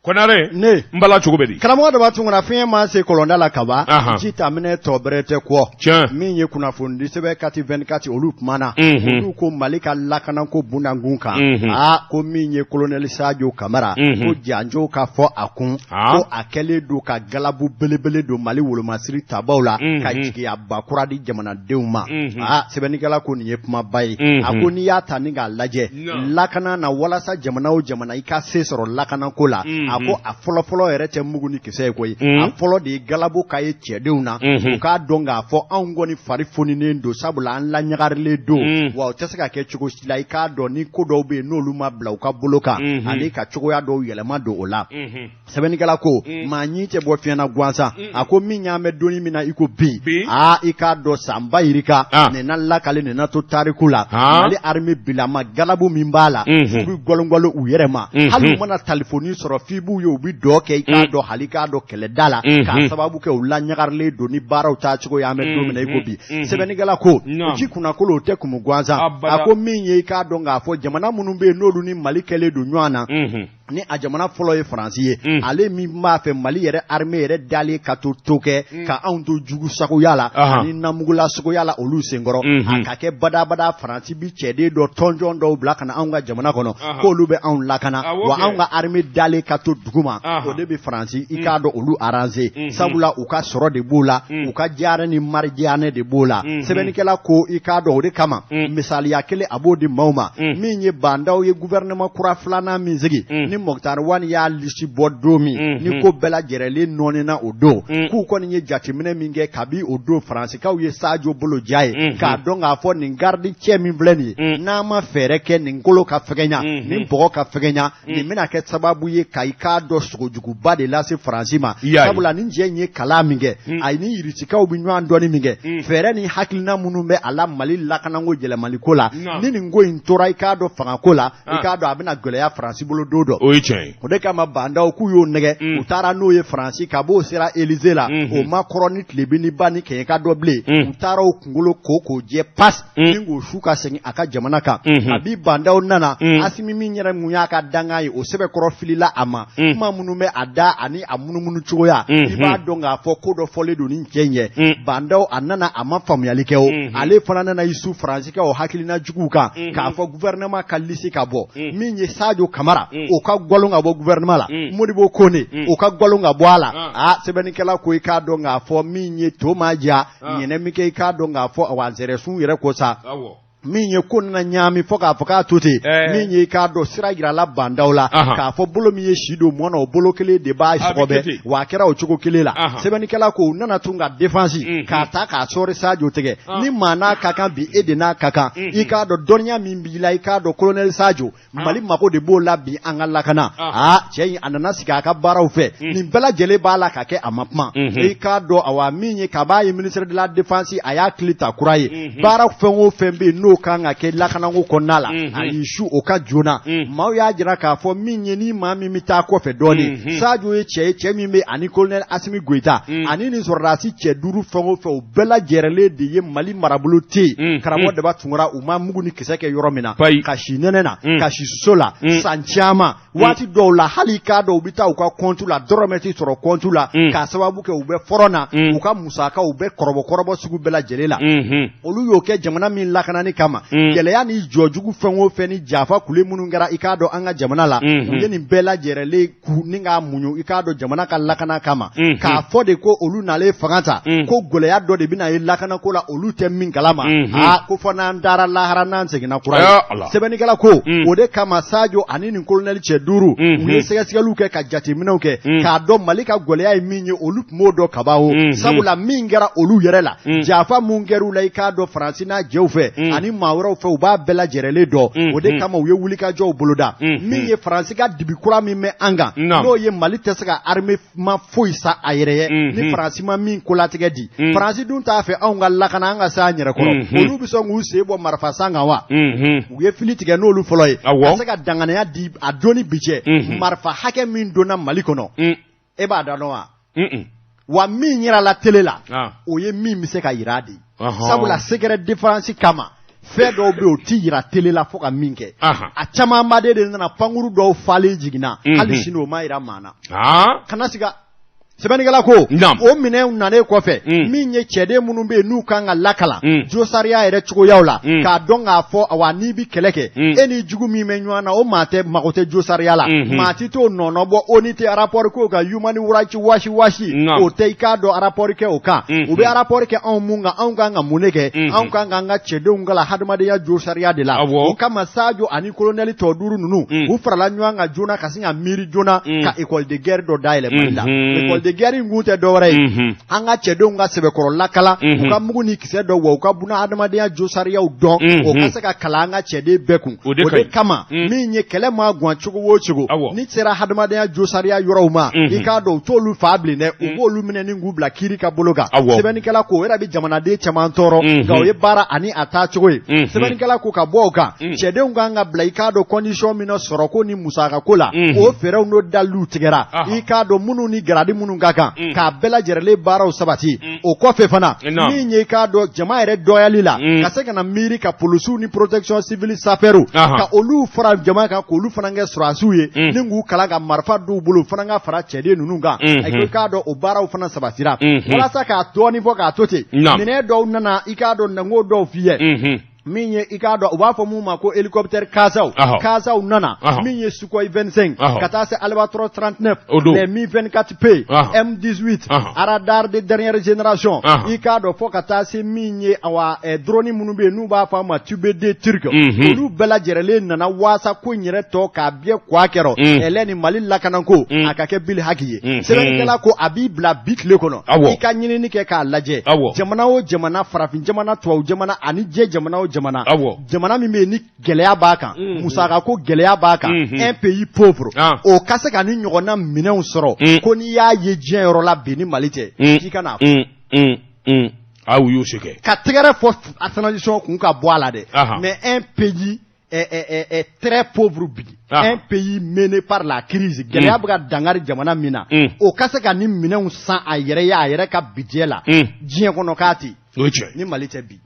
A: Konare ne n bala cogo bɛ di
B: karamɔgɔ Daba Tunkara fiɲɛ ma se kɔlɔnda la kaban ji ta minɛ tɔ bɛrɛ tɛ kɔ
A: tiɲɛ
B: min ye kunnafonidi sɛbɛn kati 24 olu kumana olu ko Mali ka lakanako bunakun kan aa ko min ye kolonɛli Sajo Kamara ko janjo ka fɔ a kun ko a kɛlen don ka galabu belebele don Mali wolomasiri tabaw la ka jigiyaba kura di jamanadenw ma aa sɛbɛnnikɛla ko nin ye kumaba ye a ko n'i y'a ta ni k'a lajɛ lakana na walasa jamana o jamana i ka se sɔrɔ lakanako la a ko a fɔlɔfɔlɔ yɛrɛ tɛ mugu ni kisɛ ye koyi a fɔlɔ de ye galabu ka ye cɛdenw na u k'a dɔn k'a fɔ anw kɔni fari foninen don sabula an laɲagarilen don wa o tɛ se ka kɛ cogo si la i k'a dɔn ni ko dɔw bɛ yen n'olu ma bila u ka bolo kan ani ka cogoya dɔw yɛlɛma don o la sɛbɛnnikɛla ko maa ɲin tɛ bɔ fiɲɛ na gansan a ko min y'an bɛ donni min na i ko bi aa i k'a dɔn san ba yirika nin na lakale nin na to tariku la Mali armée bilama galabu min b'a la u bɛ gɔlɔngɔlɔ u yɛrɛ ma hali u mana talifoni sɔrɔ f'i b'u ye u bɛ dɔ kɛ i k'a dɔn hali k'a dɔn kɛlɛda la k'a sababu kɛ u laɲagarilen don ni baaraw taacogo ye an bɛ don min na i ko bi sɛbɛnnikɛla ko ji kunnakolo o tɛ kumu gansan a ko min ye i k'a dɔn k'a fɔ jamana minnu bɛ yen n'olu ni Mali kɛlen don ɲɔgɔn na ni a jamana fɔlɔ ye Faransi ye mm. ale min b'a fɛ Mali yɛrɛ armée yɛrɛ dalen ka to to kɛ mm. ka anw to jugu sagoya la ani namugula sagoya la olu senkɔrɔ mm-hmm. a ka kɛ badabada Faransi bi cɛden dɔ tɔnjɔn dɔw bila ka na anw ka jamana kɔnɔ k'olu bɛ anw lakana wa anw ka armée dalen ka to duguma o de bɛ Faransi i k'a mm. dɔn olu arranger mm-hmm. sabula u ka sɔrɔ de b'o la u ka diyaɲɛ ni maridiyaɲɛ de b'o la mm-hmm. sɛbɛnnikɛla ko i k'a dɔn o de kama misaliya kelen a b'o di maaw ma min ye Ba Ndaw ye gouvernement kura filanan min sigi mm. ni Moctar Ouane y'a lisi bɔ don min mm-hmm. ni ko bɛɛ lajɛrɛlen nɔɔnina o don mm. k'u kɔni ye jateminɛ min kɛ kabi o don Faransikaw ye Sajo bolo ja ye mm-hmm. k'a dɔn k'a fɔ nin garidi cɛ min filɛ nin ye mm. n'an ma fɛɛrɛ kɛ nin kolo ka fɛgɛnya mm-hmm. nin bɔgɔ ka fɛgɛnya nin bɛna kɛ sababu ye ka i k'a dɔn sogojuguba de lase Faransi ma sabula nin cɛ in ye kalan min kɛ a ni Irisikaw bɛ ɲɔgɔn dɔnni min kɛ fɛɛrɛ ni hakilina minnu bɛ a la Mali lakanako yɛlɛmaliko la ni nin ko in tora i k'a dɔn fangako la i k'a dɔn a bɛna gɛlɛya Faransi bolo don dɔ
A: o ye tiɲɛ ye
B: o de kama Ba Ndaw k'u y'o nɛgɛ mm. u taara n'o ye Faransi ka b'o sera Élysée la mm-hmm. o ma kɔrɔn ni tilebin ni ba ni kɛɲɛka dɔ bilen mm. u taara o kunkolo ko k'o jɛ pas mm. ni k'o su ka segin a ka jamana kan mm-hmm. kabi Ba Ndaw nana Asimi min yɛrɛ mun y'a ka dankan ye o sɛbɛkɔrɔ filila a ma kuma minnu bɛ a da ani a munumunu cogoya i b'a dɔn k'a fɔ ko dɔ fɔlen don nin cɛ in ye Ba Ndaw a nana a ma faamuyali kɛ o ale fana nana i su Faransikaw hakilina juguw kan k'a fɔ gouvernement ka lisi ka bɔ min ye Sajo Kamara o ka gɔlon ka bɔ gouvernement la Modibo Kone o ka gɔlon ka bɔ a la aa sɛbɛnnikɛla ko i k'a dɔn k'a fɔ min ye to ma ja ɲɛnɛ min kɛ i k'a dɔn k'a fɔ awa zɛrɛsun yɛrɛ ko sa min ye ko nana ɲaami fo k'a fɔ k'a to ten min ye i k'a dɔn sira jirala Ba Ndaw la k'a fɔ bolo min ye si don mɔ na o bolo kelen de b'a sɔgɔbɛ wa a kɛra o cogo kelen la sɛbɛnnikɛla ko u nana tun ka défense k'a ta k'a sɔɔri Sajo tigɛ ni maa n'a ka kan bi e de n'a ka kan i k'a dɔn dɔnniya min b'i la i k'a dɔn colonel Sajo Mali mago de b'o la bi an ka lakana aa cɛ in a nana sigi a ka baaraw fɛ nin bɛɛ lajɛlen b'a la ka kɛ a ma kuma i k'a dɔn awa min ye kab'a ye ministre de la défense a y'a tile ta kura ye baara fɛn o fɛn bɛ yen n'o kan ka kɛ lakanako kɔnɔna la a y'i su o kan joona maaw y'a jira k'a fɔ min ye ni maa min bɛ taa kɔfɛ dɔɔnin Sajo ye cɛ ye cɛ min bɛ ani colonel Asimi Goyita ani nin sɔrɔdasi cɛ duuru fɛn o fɛn o bɛɛ lajɛrɛlen de ye Mali marabolo tɛ yen karamɔgɔ Daba Tunkara u ma mugu ni kisɛ kɛ yɔrɔ min na ka si nɛnɛ na ka si so la san caman waati dɔw la hali i k'a dɔn u bɛ taa u ka kɔntu la dɔrɔmɛ tɛ sɔrɔ kɔntu la k'a sababu kɛ u bɛ fɔrɔn na u ka musakaw u bɛ kɔrɔbɔ kɔrɔbɔ sugu bɛɛ lajɛlen la olu y'o kɛ jamana min lakanani kama gɛlɛya ni jɔjugu fɛn o fɛn ni jafa kule minnu kɛra i k'a dɔn an ka jamana la u ye nin bɛɛ lajɛrɛlen ku ni k'a muɲu i k'a dɔn jamana ka lakana kama k'a fɔ de ko olu nalen fanga ta ko gɛlɛya dɔ de bɛna ye lakanako la olu tɛ min kalama aa ko fɔ n'an taara lahara n'an seginna kura ye sɛbɛnnikɛla ko o de kama Sajo ani nin kolonɛli cɛ duuru u ye sɛgɛsɛgɛliw kɛ ka jateminɛw kɛ k'a dɔn Mali ka gɛlɛya ye min ye olu tun b'o dɔn kaban o sabula min kɛra olu yɛrɛ la jafa mun kɛra u la i k'a dɔn Faransi n'a jɛw fɛ ani maa wɛrɛw fɛ u b'a bɛɛ lajɛrɛlen dɔn o de kama u ye wulikajɔw boloda min ye Faransi ka dibi kura min bɛ an kan n'o ye Mali tɛ se ka armement foyi san a yɛrɛ ye ni Faransi ma min kolatigɛ di Faransi dun t'a fɛ anw ka lakana an ka se an yɛrɛ kɔrɔ olu bɛ sɔn k'u sen bɔ marifa san kan wa u ye fili tigɛ n'olu fɔlɔ ye ka se ka danganiya di a don ni bi cɛ marifa hakɛ min donna Mali kɔnɔ e b'a da dɔn wa wa min yirala tele la o ye min bɛ se ka yira de sabula secret défense kama Fɛn dɔw bɛ yen, o ti yira télé la fo ka min kɛ. A camanba de nana, pankuru dɔw falen jiginna, hali sini o ma yira maa na. Kana siga, sɛbɛnnikɛla ko o minɛnw nanen kɔfɛ, min ye cɛden minnu bɛ yen n'u kan ka lakalan josariya yɛrɛ cogoyaw la, k'a dɔn k'a fɔ awa n'i bɛ kɛlɛ kɛ, e ni jugu min bɛ ɲɔgɔn na, o maa tɛ mago tɛ josariya la, maa ti t'o nɔnɔ bɔ. ONU tɛ rapport k'o kan, Human Rights Watch o tɛ i k'a dɔn rapport kɛ o kan. U bɛ rapport kɛ anw mun kan? Anw kan ka mun de kɛ? Anw kan k'an ka cɛdenw kalan hadamadenya josariya de la. O kama, Sajo ani kolonɛli tɔ duuru ninnu, u farala ɲɔgɔn kan joona ka sin ka miiri joona ka école de guerre dɔ dayɛlɛ Mali la. École de guerre in kun tɛ dɔwɛrɛ ye, an ka cɛdenw ka sɛbɛkɔrɔ lakalan, u ka mugu ni kisɛ dɔn, wa u ka buna adamadenya josariyaw dɔn, o ka se ka kalan an ka cɛden bɛɛ kun. O de kama, min ye kɛlɛ maa gan cogo o cogo, ni sera hadamadenya josariya yɔrɔw ma, i k'a dɔn u t'olu faa bilen dɛ, u b'olu minɛ ni k'u bila kiiri ka bolo kan. Sɛbɛnnikɛla ko o yɛrɛ bɛ jamanaden caman tɔɔrɔ, nka o ye baara ani a taa cogo ye. Sɛbɛnnikɛla ko ka bɔ o kan, cɛdenw kan ka bila i k'a dɔn condition min na sɔrɔko ni musakako la, o fɛɛrɛw n'o daliluw tigɛra, i k'a dɔn minnu ni garadi minnu ka kan, k'a bɛɛ lajɛrɛlen baaraw sabati. O kɔfɛ fana, min ye i k'a dɔn jama yɛrɛ dɔgɔyali la, ka se ka na miiri ka polisiw ni protection civile sapeurs, ka olu fara jama kan, k'olu fana kɛ sɔrɔdasiw ye, ni k'u kalan ka marifa d'u bolo, fana ka fara cɛden ninnu kan. I k'a dɔn o baaraw fana sabatira. Walasa k'a dɔɔnin fɔ k'a to ten, minɛn dɔw nana, i k'a dɔn nango dɔw f'i ye, min ye i k'a dɔn u b'a fɔ mun ma ko hélicoptère Casaw. Casaw nana, min ye Sukhoi 25 ka taa se Albatros 39, les Mi 24 P, M18, radar de dernière génération, i k'a dɔn fo ka taa se min ye awa drone minnu bɛ yen n'u b'a fɔ a ma TB2 turc, olu bɛɛ lajɛrɛlen nana waasa ko in yɛrɛ tɔ k'a biɲɛ kwa kɛrɔ ɛlɛ ni Mali lakanako a ka kɛ bili haki ye. Sɛbɛnnikɛla ko a b'i bila bi tile kɔnɔ, i ka ɲinini kɛ k'a lajɛ, jamana o jamana, farafin jamana, tubabu jamana ani diɲɛ jamana o jamana, jamana min bɛ yen ni gɛlɛya b'a kan, musaka ko gɛlɛya b'a kan, un pays pauvre, o ka se ka ni ɲɔgɔnna minɛnw sɔrɔ, ko n'i y'a ye diɲɛ yɔrɔ la bi ni Mali tɛ, k'i ka n'a fɔ.
A: Aw y'o se kɛ.
B: Ka tɛgɛrɛ fɔ a transition kun ka bɔ a la dɛ, mais un pays est très pauvre bi, un pays mené par la crise, gɛlɛya bɛ ka dankari jamana min na, o ka se ka ni minɛnw san a yɛrɛ ye a yɛrɛ ka budget la, diɲɛ kɔnɔ k'a ten
A: O ye tiɲɛ.
B: ni Mali tɛ bi.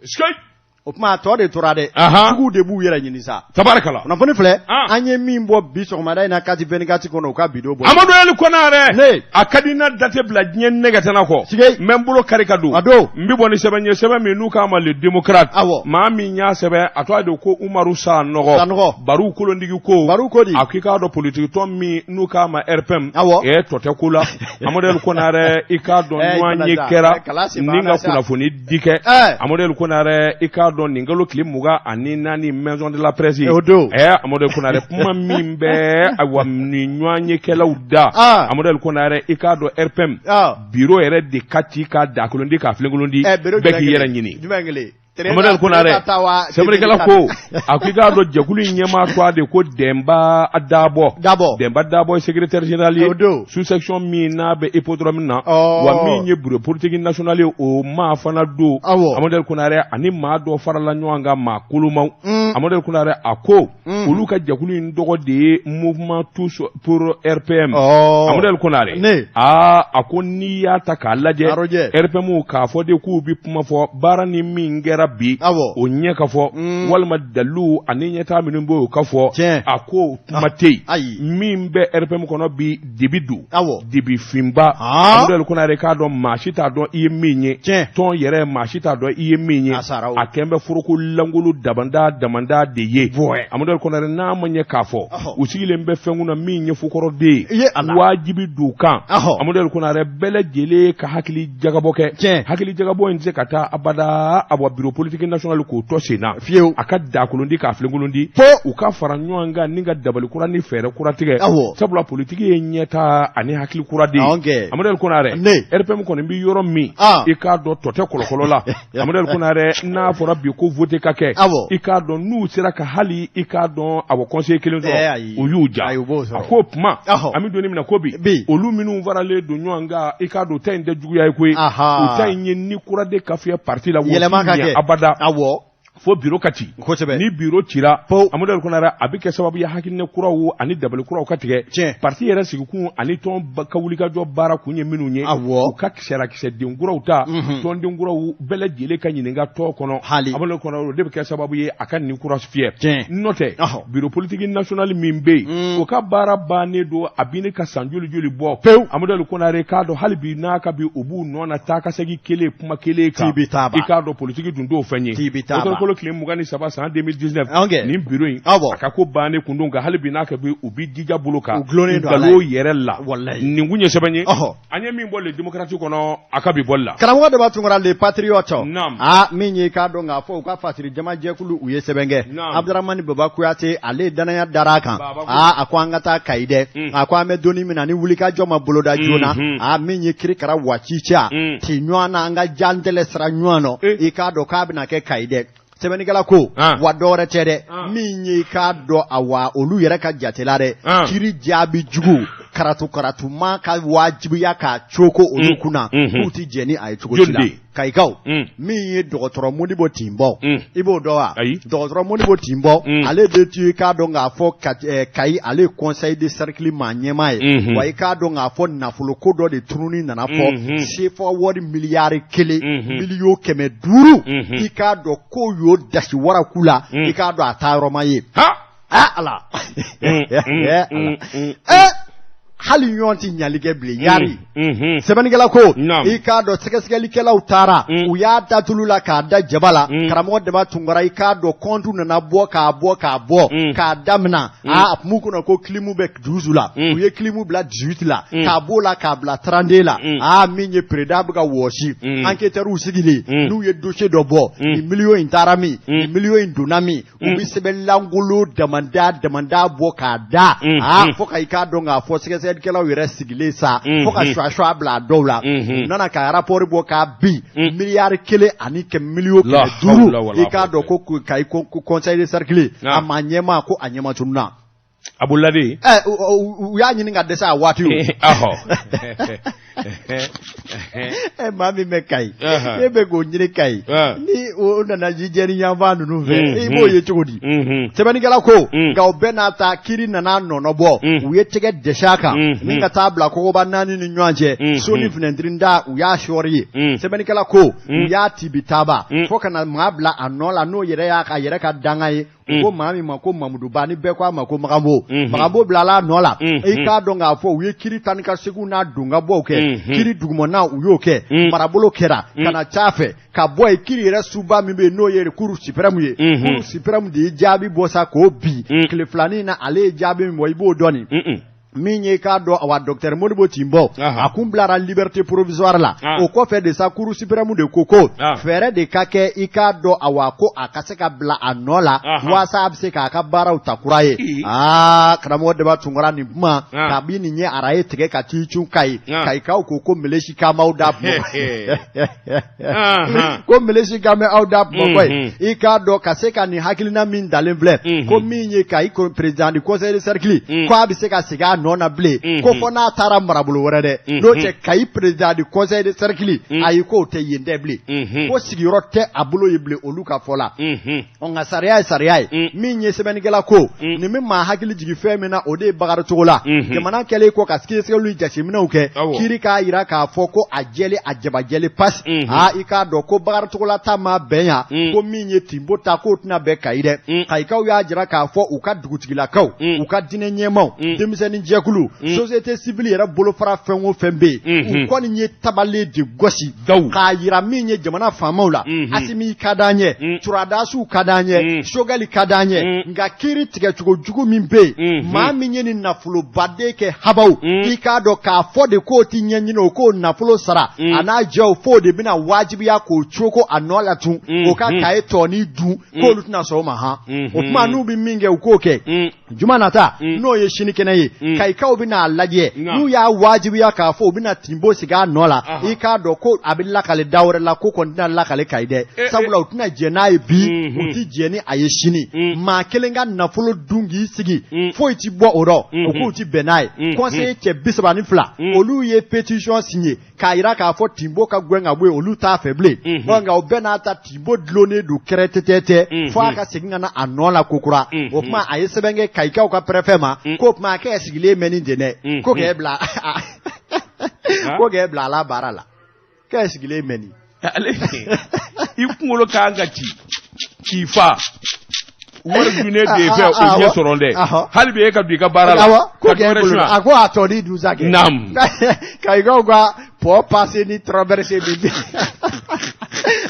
B: O tuma a tɔ de tora dɛ, juguw de b'u yɛrɛ ɲini sa.
A: Tabarikala.
B: Kunnafoni filɛ, an ye min bɔ bi sɔgɔmada in na kati 24 kɔnɔ, u ka bidon bɔ.
A: Amadu Ali Konare.
B: Ne.
A: A ka di n na date bila diɲɛ nɛgɛtɛnɛ kɔ.
B: Sige.
A: N bɛ n bolo kari ka don.
B: A don.
A: N bɛ bɔ ni sɛbɛn ye, sɛbɛn min n'u k'a ma Le Démocrate.
B: Awɔ.
A: Maa min y'a sɛbɛn, a tɔgɔ de ko Umaru Sanɔgɔ.
B: Sanɔgɔ.
A: Baru kolontigi ko.
B: Baru ko di?
A: A k'i k'a dɔn politiki tɔn min n'u k'a ma RPM.
B: Awɔ.
A: Ɛ tɔ tɛ ko la. Amadu Ali Konare, i k'a dɔn ɲɔgɔn ye kɛra ni ka kunnafoni di kɛ. Amadu Ali Konare, i k'a dɔn nin kalo tile 24, maison de la presse.
B: O don.
A: Amadu Ali Konare, kuma min bɛ ayiwa nin ɲɔgɔn ye kɛlaw da. Amadu Ali Konare, i k'a dɔn RPM. Bureau yɛrɛ de ka ci k'a dakolon di k'a filenkolon di. Bɛɛ k'i yɛrɛ ɲini.
B: Jumɛn kelen?
A: Amadu Ali Konare, sɛbɛnnikɛla ko a ko i k'a dɔn jɛkulu in ɲɛmaa tɔgɔ de ko Dɛnba Dabɔ.
B: Dabɔ.
A: Dɛnba Dabɔ ye secrétaire général ye. Sous section min n'a bɛ hippodrome na. Wa min ye bureau politique national ye, o maa fana don. Amadu Ali Konare ani maa dɔ farala ɲɔgɔn kan, maa kolomaw. Amadu Ali Konare, a ko olu ka jɛkulu in tɔgɔ de ye Mouvement tous pour RPM. Amadu Ali Konare.
B: Ne.
A: Aa, a ko n'i y'a ta k'a lajɛ. RPM k'a fɔ de k'u bɛ kuma fɔ baara ni min kɛra bi. O ɲɛ ka fɔ. Walima dalilu ani ɲɛtaa minnu b'o ka fɔ.
B: Tiɲɛ.
A: A ko kuma tɛ yen.
B: Ayi.
A: Min bɛ RPM kɔnɔ bi, dibi don.
B: Awɔ.
A: Dibi finba. Amadu Ali Konare, k'a dɔn maa si t'a dɔn i ye min ye.
B: Tiɲɛ.
A: Tɔn yɛrɛ, maa si t'a dɔn i ye min ye.
B: A sara o.
A: A kɛn bɛ foroko lankolon dabanda damanda de ye. Amadu Ali Konare, n'a ma ɲɛ k'a fɔ u sigilen bɛ fɛn kunna min ye fukɔrɔden
B: ye.
A: Wajibi don kan. Amadu Ali Konare, bɛɛ lajɛlen ka hakili jagabɔ kɛ.
B: Tiɲɛ.
A: Hakili jagabɔ in tɛ se ka taa abada awa bureau politique national k'o tɔ sen na.
B: Fiyewu.
A: A ka dakolon di k'a filenkolon di.
B: Po.
A: U ka fara ɲɔgɔn kan ni ka dabali kura ni fɛɛrɛ kura tigɛ.
B: Awɔ.
A: Sabula politiki ye ɲɛtaa ani hakili kura de ye.
B: Anw kɛ.
A: Amadu Ali Konare.
B: Ne.
A: RPM kɔni bɛ yɔrɔ min.
B: Ah.
A: I k'a dɔn tɔ tɛ kɔlɔkɔlɔ la. Amadu Ali Konare, n'a fɔra bi ko vote ka kɛ.
B: Awɔ.
A: I k'a dɔn n'u sera ka hali i k'a dɔn awɔ conseiller kelen sɔrɔ.
B: Ayi.
A: O y'u ja.
B: Ayi, u b'o sɔrɔ.
A: A ko tuma.
B: Ɔhɔ.
A: An bɛ don min na ko bi.
B: Bi.
A: Olu minnu faralen don ɲɔgɔn kan, i k'a dɔn o ta in tɛ juguya ye koyi.
B: Aha.
A: O ta in ye ni kura de ka fiyɛ parti la.
B: Yɛlɛma ka kɛ.
A: Abada.
B: Awɔ.
A: Fo biro ka ci.
B: Kosɛbɛ.
A: Ni biro cira, Amadu Konare, a bɛ kɛ sababu ye hakilina kuraw ani dabali kuraw ka tigɛ. Parti yɛrɛ sigikun ani tɔn ka wulikajɔ baara kun ye minnu ye, u ka kisɛrakisɛden kuraw ta, tɔnden kuraw bɛɛ lajɛlen ka ɲininka tɔn kɔnɔ.
B: Hali.
A: Amadu Konare, o de bɛ kɛ sababu ye a ka nin kura fiyɛ. N'o tɛ, bureau politique national min bɛ yen, o ka baara bannen don a bɛ ne ka san joli joli bɔ
B: pewu.
A: Amadu Konare k'a dɔn hali bi n'a ka bi u b'u nɔ na taa ka segin kelen kuma kelen kan. I k'a dɔn politiki dun t'o fɛn ye. Kalo tile 23 san 2019, nin bureau in, a ka ko bannen kun don, nka hali bi n'a ka bi u bɛ jija bolo kan nkalon yɛrɛ la. Nin kun ye sɛbɛn ye an ye min bɔ Le Démocrate kɔnɔ a ka bi bɔli la.
B: Karamɔgɔ Daba Tunkara, Le Patriote, aa, min ye k'a dɔn k'a fɔ u ka fasiri jamajɛkulu, u ye sɛbɛn kɛ. Abdramani Baba Kuyate, ale danaya dara a kan. Aa, a ko an ka taa Kayi dɛ. A ko an bɛ donni min na, ni wulikajɔ ma boloda joona, aa, min ye kirikara wacica ti ɲɔgɔn na, an ka jantɛlɛ sira ɲɔgɔn nɔ, i k'a dɔn k'a bɛna kɛ Kayi dɛ. Sɛbɛnnikɛla ko wa dɔwɛrɛ tɛ dɛ, min ye i k'a dɔn, awa, olu yɛrɛ ka jatela dɛ, kiri jaabi jugu karatu karatuma ka wajibiya k'a coko olu kunna, k'u tɛ jɛn ni a ye cogo si la. Kayikaw, min ye dɔgɔtɔrɔ Modibo Tinbɔ, i b'o dɔn wa? Dɔgɔtɔrɔ Modibo Tinbɔ, ale de tun i k'a dɔn k'a fɔ Kayi, ale ye conseil de cercle maa ɲɛmaa ye. Wa i k'a dɔn k'a fɔ nafolo ko dɔ de tununi nana fɔ, sefa wari miliyari 1 500 million, i k'a dɔn k'o y'o dasi waraku la, i k'a dɔn a taa yɔrɔ ma ye. Ala, hali ɲɔgɔn tɛ ɲali kɛ bilen yari. Sɛbɛnnikɛla ko i k'a dɔn sɛgɛsɛgɛlikɛlaw taara, u y'a da tulu la k'a da jaba la. Karamɔgɔ Daba Tunkara, i k'a dɔn kɔntu nana bɔ k'a bɔ k'a bɔ k'a daminɛ. Aa, a tun b'u kɔnɔ ko clim bɛ 12 la, u ye clim bila 18 la, k'a b'o la k'a bila 32 la. Aa, min ye président bɛ ka wɔsi, enquêteurs sigilen, n'u ye dossier dɔ bɔ, nin miliyɔn in taara min, nin miliyɔn in donna min, u bɛ sɛbɛn lankolon damanda damanda bɔ k'a da. Aa, fo ka i k'a dɔn k'a fɔ sɛgɛsɛgɛlikɛlaw yɛrɛ sigilen sa, fo ka suwa bila a dɔw la, u nana ka rapport bɔ k'a bin miliyari 1 ni 500 million, i k'a dɔn ko Kayi conseil de cercle a maa ɲɛmaa, ko a ɲɛma tununna.
A: A bolila de.
B: Ɛ, u y'a ɲini ka dɛsɛ a waati. Ɛ, maa min bɛ Kayi, e bɛ k'o ɲini Kayi, ni o nana jijɛni yanfan ninnu fɛ, i b'o ye cogo di? Sɛbɛnnikɛla ko nka o bɛɛ n'a ta, kiri nana nɔnɔbɔ, u ye tɛgɛ dɛsɛ a kan ni ka taa bila kogoba naani ni ɲɔgɔn cɛ, so ni finɛtiri da, u y'a sɔɔri ye. Sɛbɛnnikɛla ko u y'a tibi taaba fo ka na maa bila a nɔ la, n'o yɛrɛ y'a ka yɛrɛ ka danga ye, ko maa min ma ko Mamuduba, ni bɛɛ ko a ma ko Maganbo. Maganbo bilala a nɔ la. I k'a dɔn k'a fɔ u ye kiri tan ni ka seginw n'a don ka bɔw kɛ, kiri dugumana u y'o kɛ, marabolo kɛra ka na ca fɛ ka bɔ yen. Kiri yɛrɛ suba min bɛ yen, n'o ye cour suprême ye, cour suprême de ye jaabi bɔ sa k'o bin tile filanin na. Ale ye jaabi min bɔ, i b'o dɔn nin min ye, k'a dɔn, awa, docteur Modibo Tinbɔ, a kun bilara liberté provisoire la. O kɔfɛ de sa, cour suprême de ko ko fɛɛrɛ de ka kɛ, i k'a dɔn, awa, ko a ka se ka bila a nɔ la walasa a bɛ se k'a ka baaraw ta kura ye. Aa, karamɔgɔ Daba Tunkara, nin kuma kabi nin ye araye tigɛ ka t'i cun Kayi. Kayikaw ko ko melesi kan b'aw da, ko melesi kan bɛ aw da Bamakɔ ye. I k'a dɔn ka se ka nin hakilina min dalen filɛ, ko min ye Kayi président du conseil de cercle, ko a bɛ se ka segin a nɔ na bilen, ko fɔ n'a taara marabolo wɛrɛ dɛ, n'o tɛ Kayi président du conseil de cercle, ayi, k'o tɛ yen tɛ bilen, ko sigiyɔrɔ tɛ a bolo yen bilen, olu ka fɔ la. Ɔ, nka sariya ye sariya ye. Min ye sɛbɛnnikɛla ko nin bɛ maa hakili jigin fɛn min na, o de ye Bakari Togola. Jamana kɛlen kɔ ka sɛgɛsɛgɛliw jateminɛw kɛ, kiiri k'a jira k'a fɔ ko a jɛlen, a jabajɛlen pasi. Aa, i k'a dɔn ko Bakari Togola ta ma bɛn yan, ko min ye Tinbo ta, k'o tɛna bɛn Kayi dɛ. Kayikaw y'a jira k'a fɔ u ka dugutigilakaw, u ka diinɛ ɲɛmaaw, denmisɛnnin jɛkulu, société civile yɛrɛ bolofara fɛn o fɛn bɛ yen, u kɔni ye tabale de gosi k'a jira min ye jamana faamaw la. Asimi ka d'an ye, suradasiw ka d'an ye, Sogɛli ka d'an ye, nka kiiri tigɛcogo jugu min bɛ yen, maa min ye nin nafolobaden kɛ habaw, i k'a dɔn k'a fɔ de k'o ti ɲɛɲini, o k'o nafolo sara a n'a jɛw, f'o de bɛna wajibiya k'o coko a nɔ la tun, o ka Kaye tɔni dun, k'olu tɛna sɔn o ma. Han, o tuma n'u bɛ min kɛ, u k'o kɛ. Juma nata, n'o ye sinikɛnɛ ye. Kayikaw bɛna a lajɛ, n'u y'a wajibiya k'a fɔ u bɛna Tinbo sigi a nɔ la, i k'a dɔn ko a bɛ lakale da wɛrɛ la, ko kɔni tɛna lakale Kayi dɛ, sabula u tɛna jɛn n'a ye bi, u tɛ jɛn ni a ye sini. Maa kelen ka nafolo dun k'i sigi, foyi ti bɔ o rɔ, u k'u ti bɛn n'a ye. Conseiller cɛ 32, olu ye pétition signé k'a jira k'a fɔ Tinbo ka gɛn ka bɔ yen, olu t'a fɛ bilen. Nka o bɛɛ n'a ta, Tinbo dulonnen don kɛrɛtɛtɛ fo a ka segin ka na a nɔ la kokura. O tuma a ye sɛbɛn kɛ Kayikaw ka préfet ma, k'o tuma a k'e sigilen mɛn nin ten dɛ, ko k'e bila, ko k'e bila a la baara la, k'e
A: sigilen mɛn nin. Ale i kunkolo kan ka ci k'i fa wari dunnen de fɛ, o ɲɛ sɔrɔ dɛ, hali bi e ka don i ka baara la.
B: Ko a ko a tɔ ni dusa kɛ.
A: Naamu.
B: Kayikaw ka pont passé ni traversé de,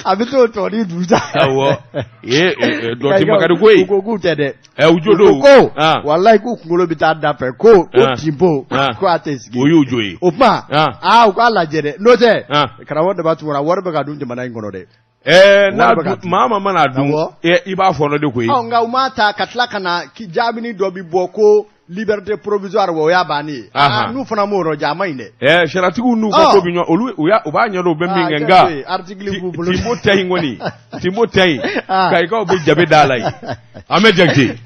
B: a bɛ t'o tɔ ni dusa.
A: Awɔ, ee dɔ ti makari koyi.
B: U ko k'u tɛ dɛ.
A: Ɛ, u jo don.
B: Ko walayi, k'u kunkolo bɛ taa da fɛ ko ko Tinbo ko a tɛ sigi.
A: O y'u jo ye.
B: O tuma aa, u k'a lajɛ dɛ, n'o tɛ, karamɔgɔ Daba Tunkara, wari bɛ ka dun jamana in kɔnɔ dɛ.
A: Ɛɛ, n'a maa ma mana dun, i b'a fɔ de koyi.
B: Nka u m'a ta ka tila ka na jaabini dɔ bɛ bɔ ko liberté provisoire, wa o y'a bannen ye. N'u fana m'o rɔja, a ma ɲi dɛ.
A: Ɛɛ, sariyatigiw n'u ka ko bɛ ɲɔgɔn, olu u b'a ɲɛdɔn u bɛ min kɛ, nka
B: article b'u bolo.
A: Tinbo tɛ yen kɔni, Tinbo tɛ yen, Kayikaw bɛ jabe da la yen. An bɛ jate.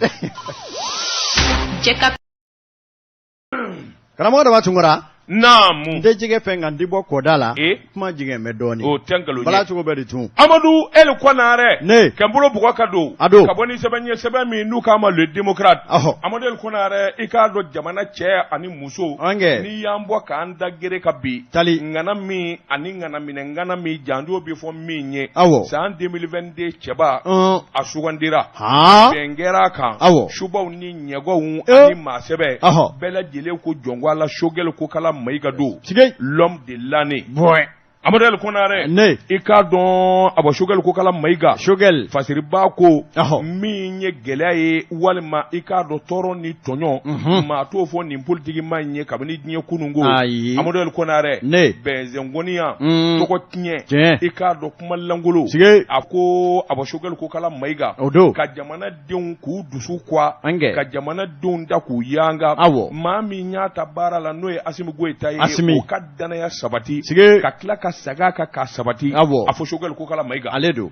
B: Karamɔgɔ Daba Tunkara.
A: Naamu.
B: N tɛ jɛgɛ fɛn kan, n tɛ bɔ kɔda la. Kuma jigin bɛ dɔɔnin.
A: O tɛ nkalon ye.
B: Bala cogo bɛ di tun.
A: Amadu El Konare.
B: Ne.
A: Ka n bolo bugɔ ka don.
B: A don.
A: Ka bɔ ni sɛbɛn ye, sɛbɛn min n'u k'a ma Le Démocrate.
B: Ɔhɔ.
A: Amadu El Konare, i k'a dɔn jamana cɛ ani muso.
B: An kɛ.
A: N'i y'an bɔ k'an da gere kan bi.
B: Tali.
A: Ŋana min ani ŋana minɛ ŋana min janjo bɛ fɔ min ye.
B: Awɔ.
A: San 2022 cɛba.
B: Ɔn.
A: A sugandira.
B: Han.
A: Bɛn kɛra a kan.
B: Awɔ.
A: Subaw ni ɲɛgɔnw ani maa sɛbɛ.
B: Ɔhɔ.
A: Bɛɛ lajɛlen ko jɔnko ala Sogɛli Kokala Mayiga don.
B: Tige.
A: L'homme de l'année.
B: Bɔn.
A: Amadu El Konare.
B: Ne.
A: I k'a dɔn a bɔ Sogɛli Kokala Mayiga.
B: Sogɛli.
A: Fasiriba ko.
B: Ɔhɔ.
A: Min ye gɛlɛya ye walima i k'a dɔn tɔɔrɔ ni tɔɲɔ. Maa t'o fɔ nin politiki maa in ye kabini diɲɛ kununko.
B: Ayi.
A: Amadu El Konare.
B: Ne.
A: Bɛnzɛnkɔniya. Tɔgɔ tiɲɛ.
B: Tiɲɛ.
A: I k'a dɔn kuma lankolon.
B: Sige.
A: A ko a bɔ Sogɛli Kokala Mayiga.
B: O don.
A: Ka jamanadenw k'u dusu kwa.
B: An kɛ.
A: Ka jamanadenw da k'u yanga.
B: Awɔ.
A: Maa min y'a ta baara la, n'o ye Asimi Goyita ye.
B: Asimi.
A: O ka danaya sabati.
B: Sige.
A: Ka tila ka segin a kan k'a sabati.
B: Awɔ.
A: A fɔ Sogɛli Kokala Mayiga.
B: Ale don.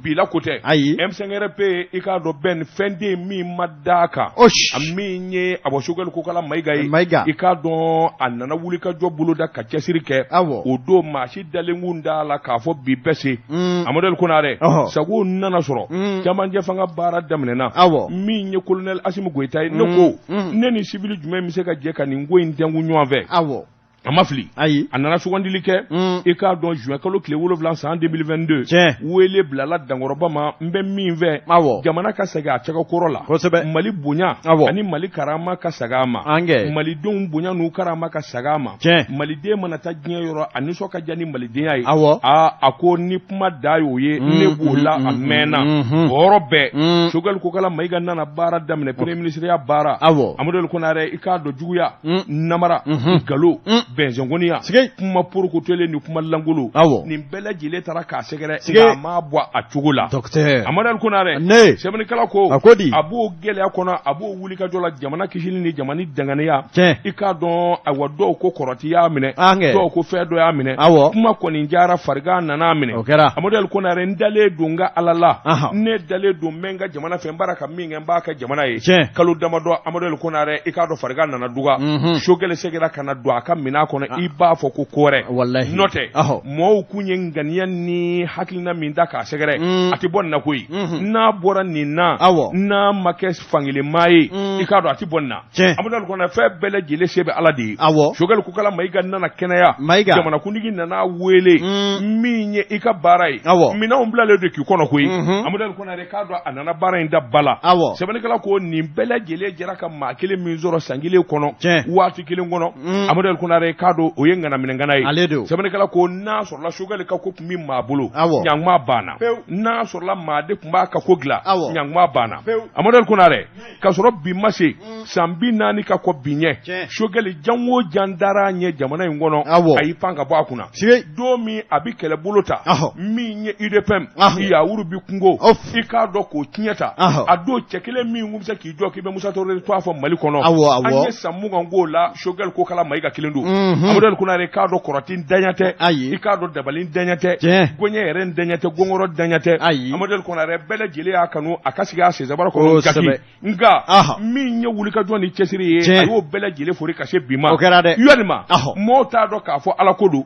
A: Bila ko tɛ.
B: Ayi.
A: M5RP, i k'a dɔn bɛn fɛn den min ma d'a kan.
B: Osi.
A: A min ye a bɔ Sogɛli Kokala Mayiga ye.
B: Mayiga.
A: I k'a dɔn a nana wulikajɔ boloda ka cɛsiri kɛ.
B: Awɔ.
A: O don maa si dalen kun t'a la k'a fɔ bi bɛ se. Amadu El Konare.
B: Ɔhɔ.
A: Sago nana sɔrɔ. Camancɛ fanga baara daminɛna.
B: Awɔ.
A: Min ye colonel Asimi Goyita ye, ne ko ne ni civil jumɛn bɛ se ka jɛ ka nin ko in dɛnku ɲɔgɔn fɛ?
B: Awɔ.
A: A ma fili.
B: Ayi.
A: A nana sugandili kɛ. I k'a dɔn juin kalo tile 7 san 2022.
B: Tiɲɛ.
A: Wele bilala dankɔrɔba ma, n bɛ min fɛ.
B: Awɔ.
A: Jamana ka segin a cogo kɔrɔ la.
B: Kosɛbɛ.
A: Mali bonya.
B: Awɔ.
A: Ani Mali karama ka segin a ma.
B: An kɛ.
A: Malidenw bonya n'u karama ka segin a ma.
B: Tiɲɛ.
A: Maliden mana taa diɲɛ yɔrɔ, a nisɔn ka diya ni malidenya ye.
B: Awɔ.
A: Aa, a ko ni kuma da y'o ye, ne b'o la a mɛnna. O yɔrɔ bɛɛ. Sogɛli Kokala Mayiga nana baara daminɛ, premier ministre ya baara.
B: Awɔ.
A: Amadu El Konare, i k'a dɔn juguya, namara, nkalon, bɛnzɛnkɔniya,
B: Sige.
A: kuma porokotolen ni kuma lankolon.
B: Awɔ.
A: Nin bɛɛ lajɛlen taara k'a sɛgɛrɛ.
B: Sige.
A: Nka a m'a bɔ a cogo la.
B: Docteur.
A: Amadu El Konare.
B: Ne.
A: Sɛbɛnnikɛla ko.
B: A ko di?
A: A b'o gɛlɛya kɔnɔ, a b'o wulikajɔ la jamana kisili ni jamana danganiya.
B: Tiɲɛ.
A: I k'a dɔn ayiwa, dɔw ko kɔrɔti y'a minɛ.
B: An kɛ.
A: Dɔw ko fɛn dɔ y'a minɛ.
B: Awɔ.
A: Kuma kɔni jara, farigan nana a minɛ.
B: O kɛra.
A: Amadu El Konare, n dalen don n ka Ala la.
B: Ahan.
A: Ne dalen don n bɛ n ka jamana fɛ, n b'ara ka min kɛ, n b'a kɛ jamana ye.
B: Tiɲɛ.
A: Kalo damadɔ, Amadu El Konare, i k'a dɔn farigan nana duga. Sogɛli seginna ka na don a ka minɛn kɔnɔ, i b'a fɔ ko ko wɛrɛ.
B: Walahi.
A: N'o tɛ,
B: Ɔhɔ.
A: mɔɔw kun ye ŋaniya ni hakilina min ta k'a sɛgɛrɛ, a tɛ bɔ nin na koyi. N'a bɔra nin na,
B: Awɔ.
A: n'a ma kɛ fankelenmaa ye, i k'a dɔn a tɛ bɔ nin na.
B: Tiɲɛ.
A: Amadu El Konare, fɛn bɛɛ lajɛlen se bɛ Ala de ye.
B: Awɔ.
A: Sogɛli Kokala Mayiga nana kɛnɛya.
B: Mayiga.
A: Jamanakuntigi nana wele. Min ye i ka baara ye.
B: Awɔ.
A: Minɛnw bilalen don k'i kɔnɔ koyi. Amadu El Konare, k'a dɔn a nana baara in da ba la.
B: Awɔ.
A: Sɛbɛnnikɛla ko nin bɛɛ lajɛlen jɛra ka maa kelen min sɔrɔ san kelen kɔnɔ.
B: Tiɲɛ.
A: Waati kelen kɔnɔ. Amadu El Konare, k'a dɔn o ye ŋanaminɛŋana ye.
B: Ale don.
A: Sɛbɛnnikɛla ko n'a sɔrɔla Sogɛli ka ko tun bɛ maa bolo.
B: Awɔ.
A: Ɲankuma banna.
B: Pewu.
A: N'a sɔrɔla maa de tun b'a ka ko dilan.
B: Awɔ.
A: Ɲankuma banna.
B: Pewu.
A: Amadu El Konare, k'a sɔrɔ bi ma ma se san 40 ka kɔn bi ɲɛ, Choguel jan o jan dara a ɲɛ jamana in kɔnɔ, a y'i pan ka bɔ a kunna. Don min a bɛ kɛlɛbolo ta, min ye UDPM, yawuru bi kungo, i k'a dɔn k'o tiɲɛ ta, a don cɛ kelen min tun bɛ se k'i jɔ k'i bɛ Musa Tarawele tɔgɔ fɔ Mali kɔnɔ, an ye san 20 k'o la, Choguel Kokala Mayiga kelen don. Amadu Konare, k'a dɔn kɔrɔti daɲɛ tɛ, i k'a dɔn dabali daɲɛ tɛ, gɔɲɛ yɛrɛ daɲɛ tɛ, gɔngɔrɔ daɲɛ tɛ. Amadu Konare, bɛɛ lajɛlen y'a kanu a ka sigi a sensabara kɔnɔ Kati, nka min ye wulikajɔ ni cɛsiri ye, a y'o bɛɛ lajɛlen fori ka se bi ma.
B: O kɛra dɛ.
A: Yalima mɔɔw t'a dɔn k'a fɔ Ala ko don.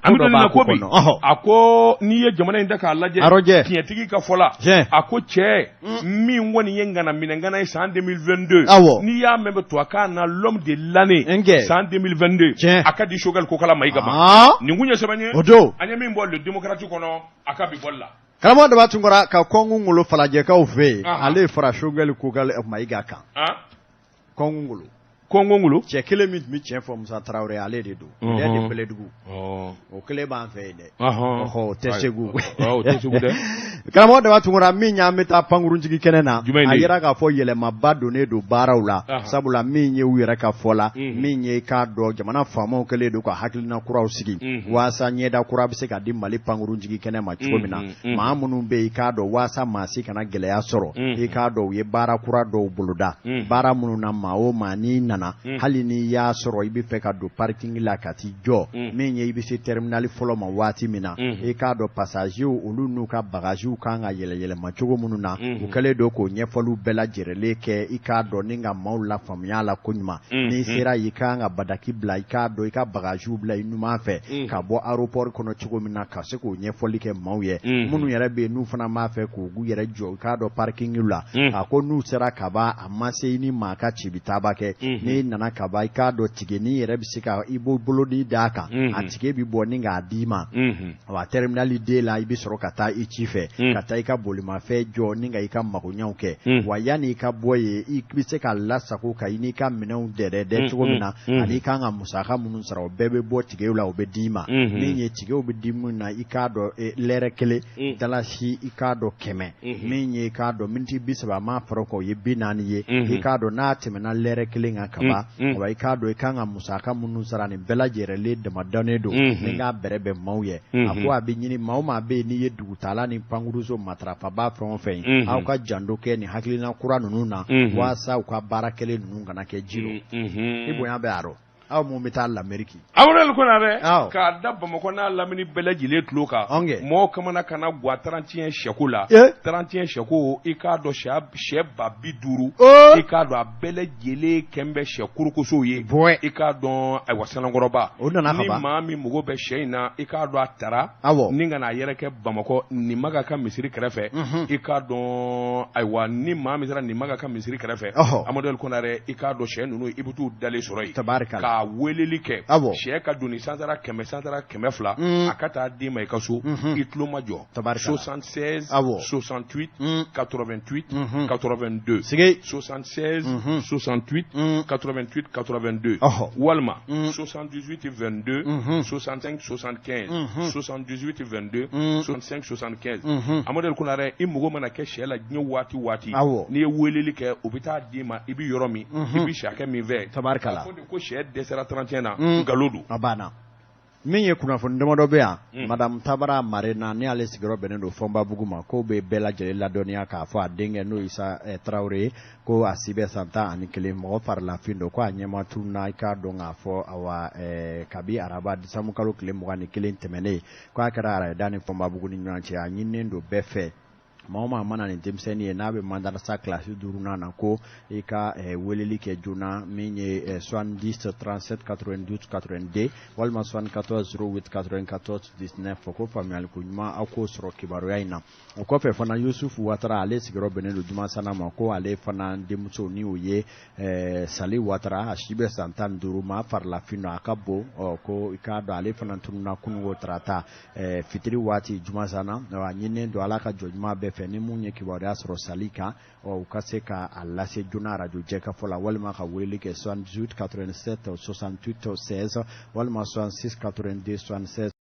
A: An bɛ don min na ko bi, a ko n'i ye jamana in ta k'a lajɛ, tiɲɛtigi ka fɔ la, a ko cɛ min kɔni ye ŋana minɛŋana ye san 2022, n'i y'a mɛn bɛ tubabukan na l'homme de l'année san 2022, a ka di Choguel Kokala Mayiga ma. Nin kun ye sɛbɛn ye,
B: o don
A: an ye min bɔ Le Démocrate kɔnɔ a ka bi bɔli la.
B: Karamɔgɔ Daba Tunkara ka Kɔngu Ngolo Falajɛkaw fɛ yen, ale fara Choguel Kokala Mayiga kan. Kɔngu Ngolo.
A: Kɔngu Ngolo.
B: Cɛ kelen min tun bɛ tiɲɛ fɔ Musa Tarawele, ale de don. Bɛɛ de Bɛlɛdugu. O kelen b'an fɛ yen dɛ. Ɔhɔ, o tɛ Segu.
A: O tɛ Segu dɛ.
B: Karamɔgɔ Daba Tunkara, min y'an bɛ taa pankurunjigi kɛnɛ na, a yira k'a fɔ yɛlɛmaba donnen don baaraw la, sabula min ye u yɛrɛ ka fɔ la, min ye k'a dɔn jamana faamaw kɛlen don ka hakilina kuraw sigi waasa ɲɛda kura bɛ se ka di Mali pankurunjigi kɛnɛ ma cogo min na. Maa minnu bɛ yen, i k'a dɔn waasa maa si kana gɛlɛya sɔrɔ, i k'a dɔn u ye baara kura dɔw boloda, baara minnu na maa o maa n'i nana, hali n'i y'a sɔrɔ i bɛ fɛ ka don parking la ka t'i jɔ, min ye i bɛ se terminal fɔlɔ ma waati min na, i k'a dɔn passagers olu n'u ka bagages kan ka yɛlɛ yɛlɛma cogo minnu na, u kɛlen don k'o ɲɛfɔliw bɛɛ lajɛlen kɛ, i k'a dɔn ni ka maaw lafaamuya la koɲuman. N'i sera, i kan ka badaki bila, i k'a dɔn i ka bagages bila i numan fɛ ka bɔ aéroport kɔnɔ cogo min na, ka se k'o ɲɛfɔli kɛ maaw ye. Minnu yɛrɛ bɛ yen, n'u fana b'a fɛ k'u yɛrɛ jɔ, i k'a dɔn parking la, a ko n'u sera ka ban, a ma se i ni maa ka cibitaaba kɛ. N'i nana ka ban, i k'a dɔn ticket n'i yɛrɛ bɛ se ka i b'o bolodi d'a kan, a ticket bɛ bɔ ni k'a d'i ma. Wa terminal D la, i bɛ sɔrɔ ka taa i ci fɛ ka taa i ka bolimafɛn jɔ ni ka i ka magoɲɛw kɛ. Wa yanni i ka bɔ yen, i bɛ se ka lasago ka i n'i ka minɛnw dɛrɛdɛ cogo min na, ani i kan ka musaka minnu sara, o bɛɛ bɛ bɔ ticketw la, o bɛ d'i ma. Min ye ticketw bɛ di min na, i k'a dɔn lɛrɛ kelen dalasi, i k'a dɔn 100. Min ye i k'a dɔn miniti 30 m'a fara o kan, o ye 40 ye. I k'a dɔn n'a tɛmɛna lɛrɛ kelen kan ka ban, wa i k'a dɔn i kan ka musaka minnu sara, nin bɛɛ lajɛlen damadannen don ni k'a bɛrɛ bɛn maaw ye. A ko a bɛ ɲini maa o maa bɛ yen, n'i ye dugutala ni pankuruso matarafaba fɛn o fɛn ye, aw ka janto kɛ nin hakilina kura ninnu na, waasa u ka baara kɛlen ninnu kana kɛ ji rɔ. I bonya bɛ a rɔ, aw mun bɛ taa lamɛriki.
A: Amadu Konare, k'a da Bamakɔ n'a lamini bɛɛ lajɛlen tulo kan, mɔgɔw kamana kana gwa 31 sɛko la. 31 sɛko, i k'a dɔn sɛ 50,000, i k'a dɔn a bɛɛ lajɛlen kɛn bɛ sɛ korokosow ye. I k'a dɔn ayiwa Sanankɔrɔba,
B: o nana
A: ni maa min mago bɛ sɛ in na, i k'a dɔn a tara ni ka n'a yɛrɛ kɛ Bamakɔ Nimaga ka misiri kɛrɛfɛ. I k'a dɔn ayiwa ni maa min sera Nimaga ka misiri kɛrɛfɛ, Amadu Konare, i k'a dɔn sɛ ninnu i bɛ t'u dalen sɔrɔ yen. Ka weleli kɛ, sɛ ka doni sansara 100, sansara 200, a ka taa d'i ma i ka so, i tulo ma jɔ. 76 68 88 82, 76 68 88 82, walima 78 22 65 75, 78 22 65 75. Amadu Konare, i mago mana kɛ sɛ la diɲɛ waati waati, n'i ye weleli kɛ, u bɛ taa d'i ma i bɛ yɔrɔ min, i bɛ sɛ hakɛ min fɛ.
B: Tabarikala.
A: Ko sɛ dɛsɛra 31 na, nkalon don.
B: A banna. Min ye kunnafoni damadɔ bɛ yan, Madame Tabara Marena, ni ale sigiyɔrɔ bɛnnen don Fɔnbabugu ma, k'o bɛ bɛɛ lajɛlen ladɔnniya k'a fɔ a denkɛ, n'o Isa Tarawele ye, ko a si bɛ san 11, mɔgɔ farilafin don, ko a ɲɛma tununna, i k'a dɔn k'a fɔ awa kabi araba décembre kalo tile 21 tɛmɛnen, k'a kɛra arayida ni Fɔnbabugu ni ɲɔgɔn cɛ. A ɲininen don bɛɛ fɛ, maa o maa mana nin denmisɛnnin ye n'a bɛ madarasa kilasi duurunan na, ko i ka weleli kɛ joona, min ye 70 37 92 82 walima 74 08 94 19 fɔ, ko faamuyaliko ɲuman aw k'o sɔrɔ kibaruya in na. O kɔfɛ fana, Yusufu Watara, ale sigiyɔrɔ bɛnnen don Jumasana ma, ko ale fana denmuso, ni o ye Sali Watara, a si bɛ san 15, maa farilafin don, a ka bon, ko i k'a dɔn ale fana tununna kununko tarata fitiri waati Jumasana. A ɲininen don Ala ka jɔ ɲuman bɛɛ fɛ, ni mun ye kibaruya sɔrɔ Sali kan, u ka se ka a lase joona arajo jɛkafɔ la, walima ka weleli kɛ 78 87 68 16 walima 66 82 76.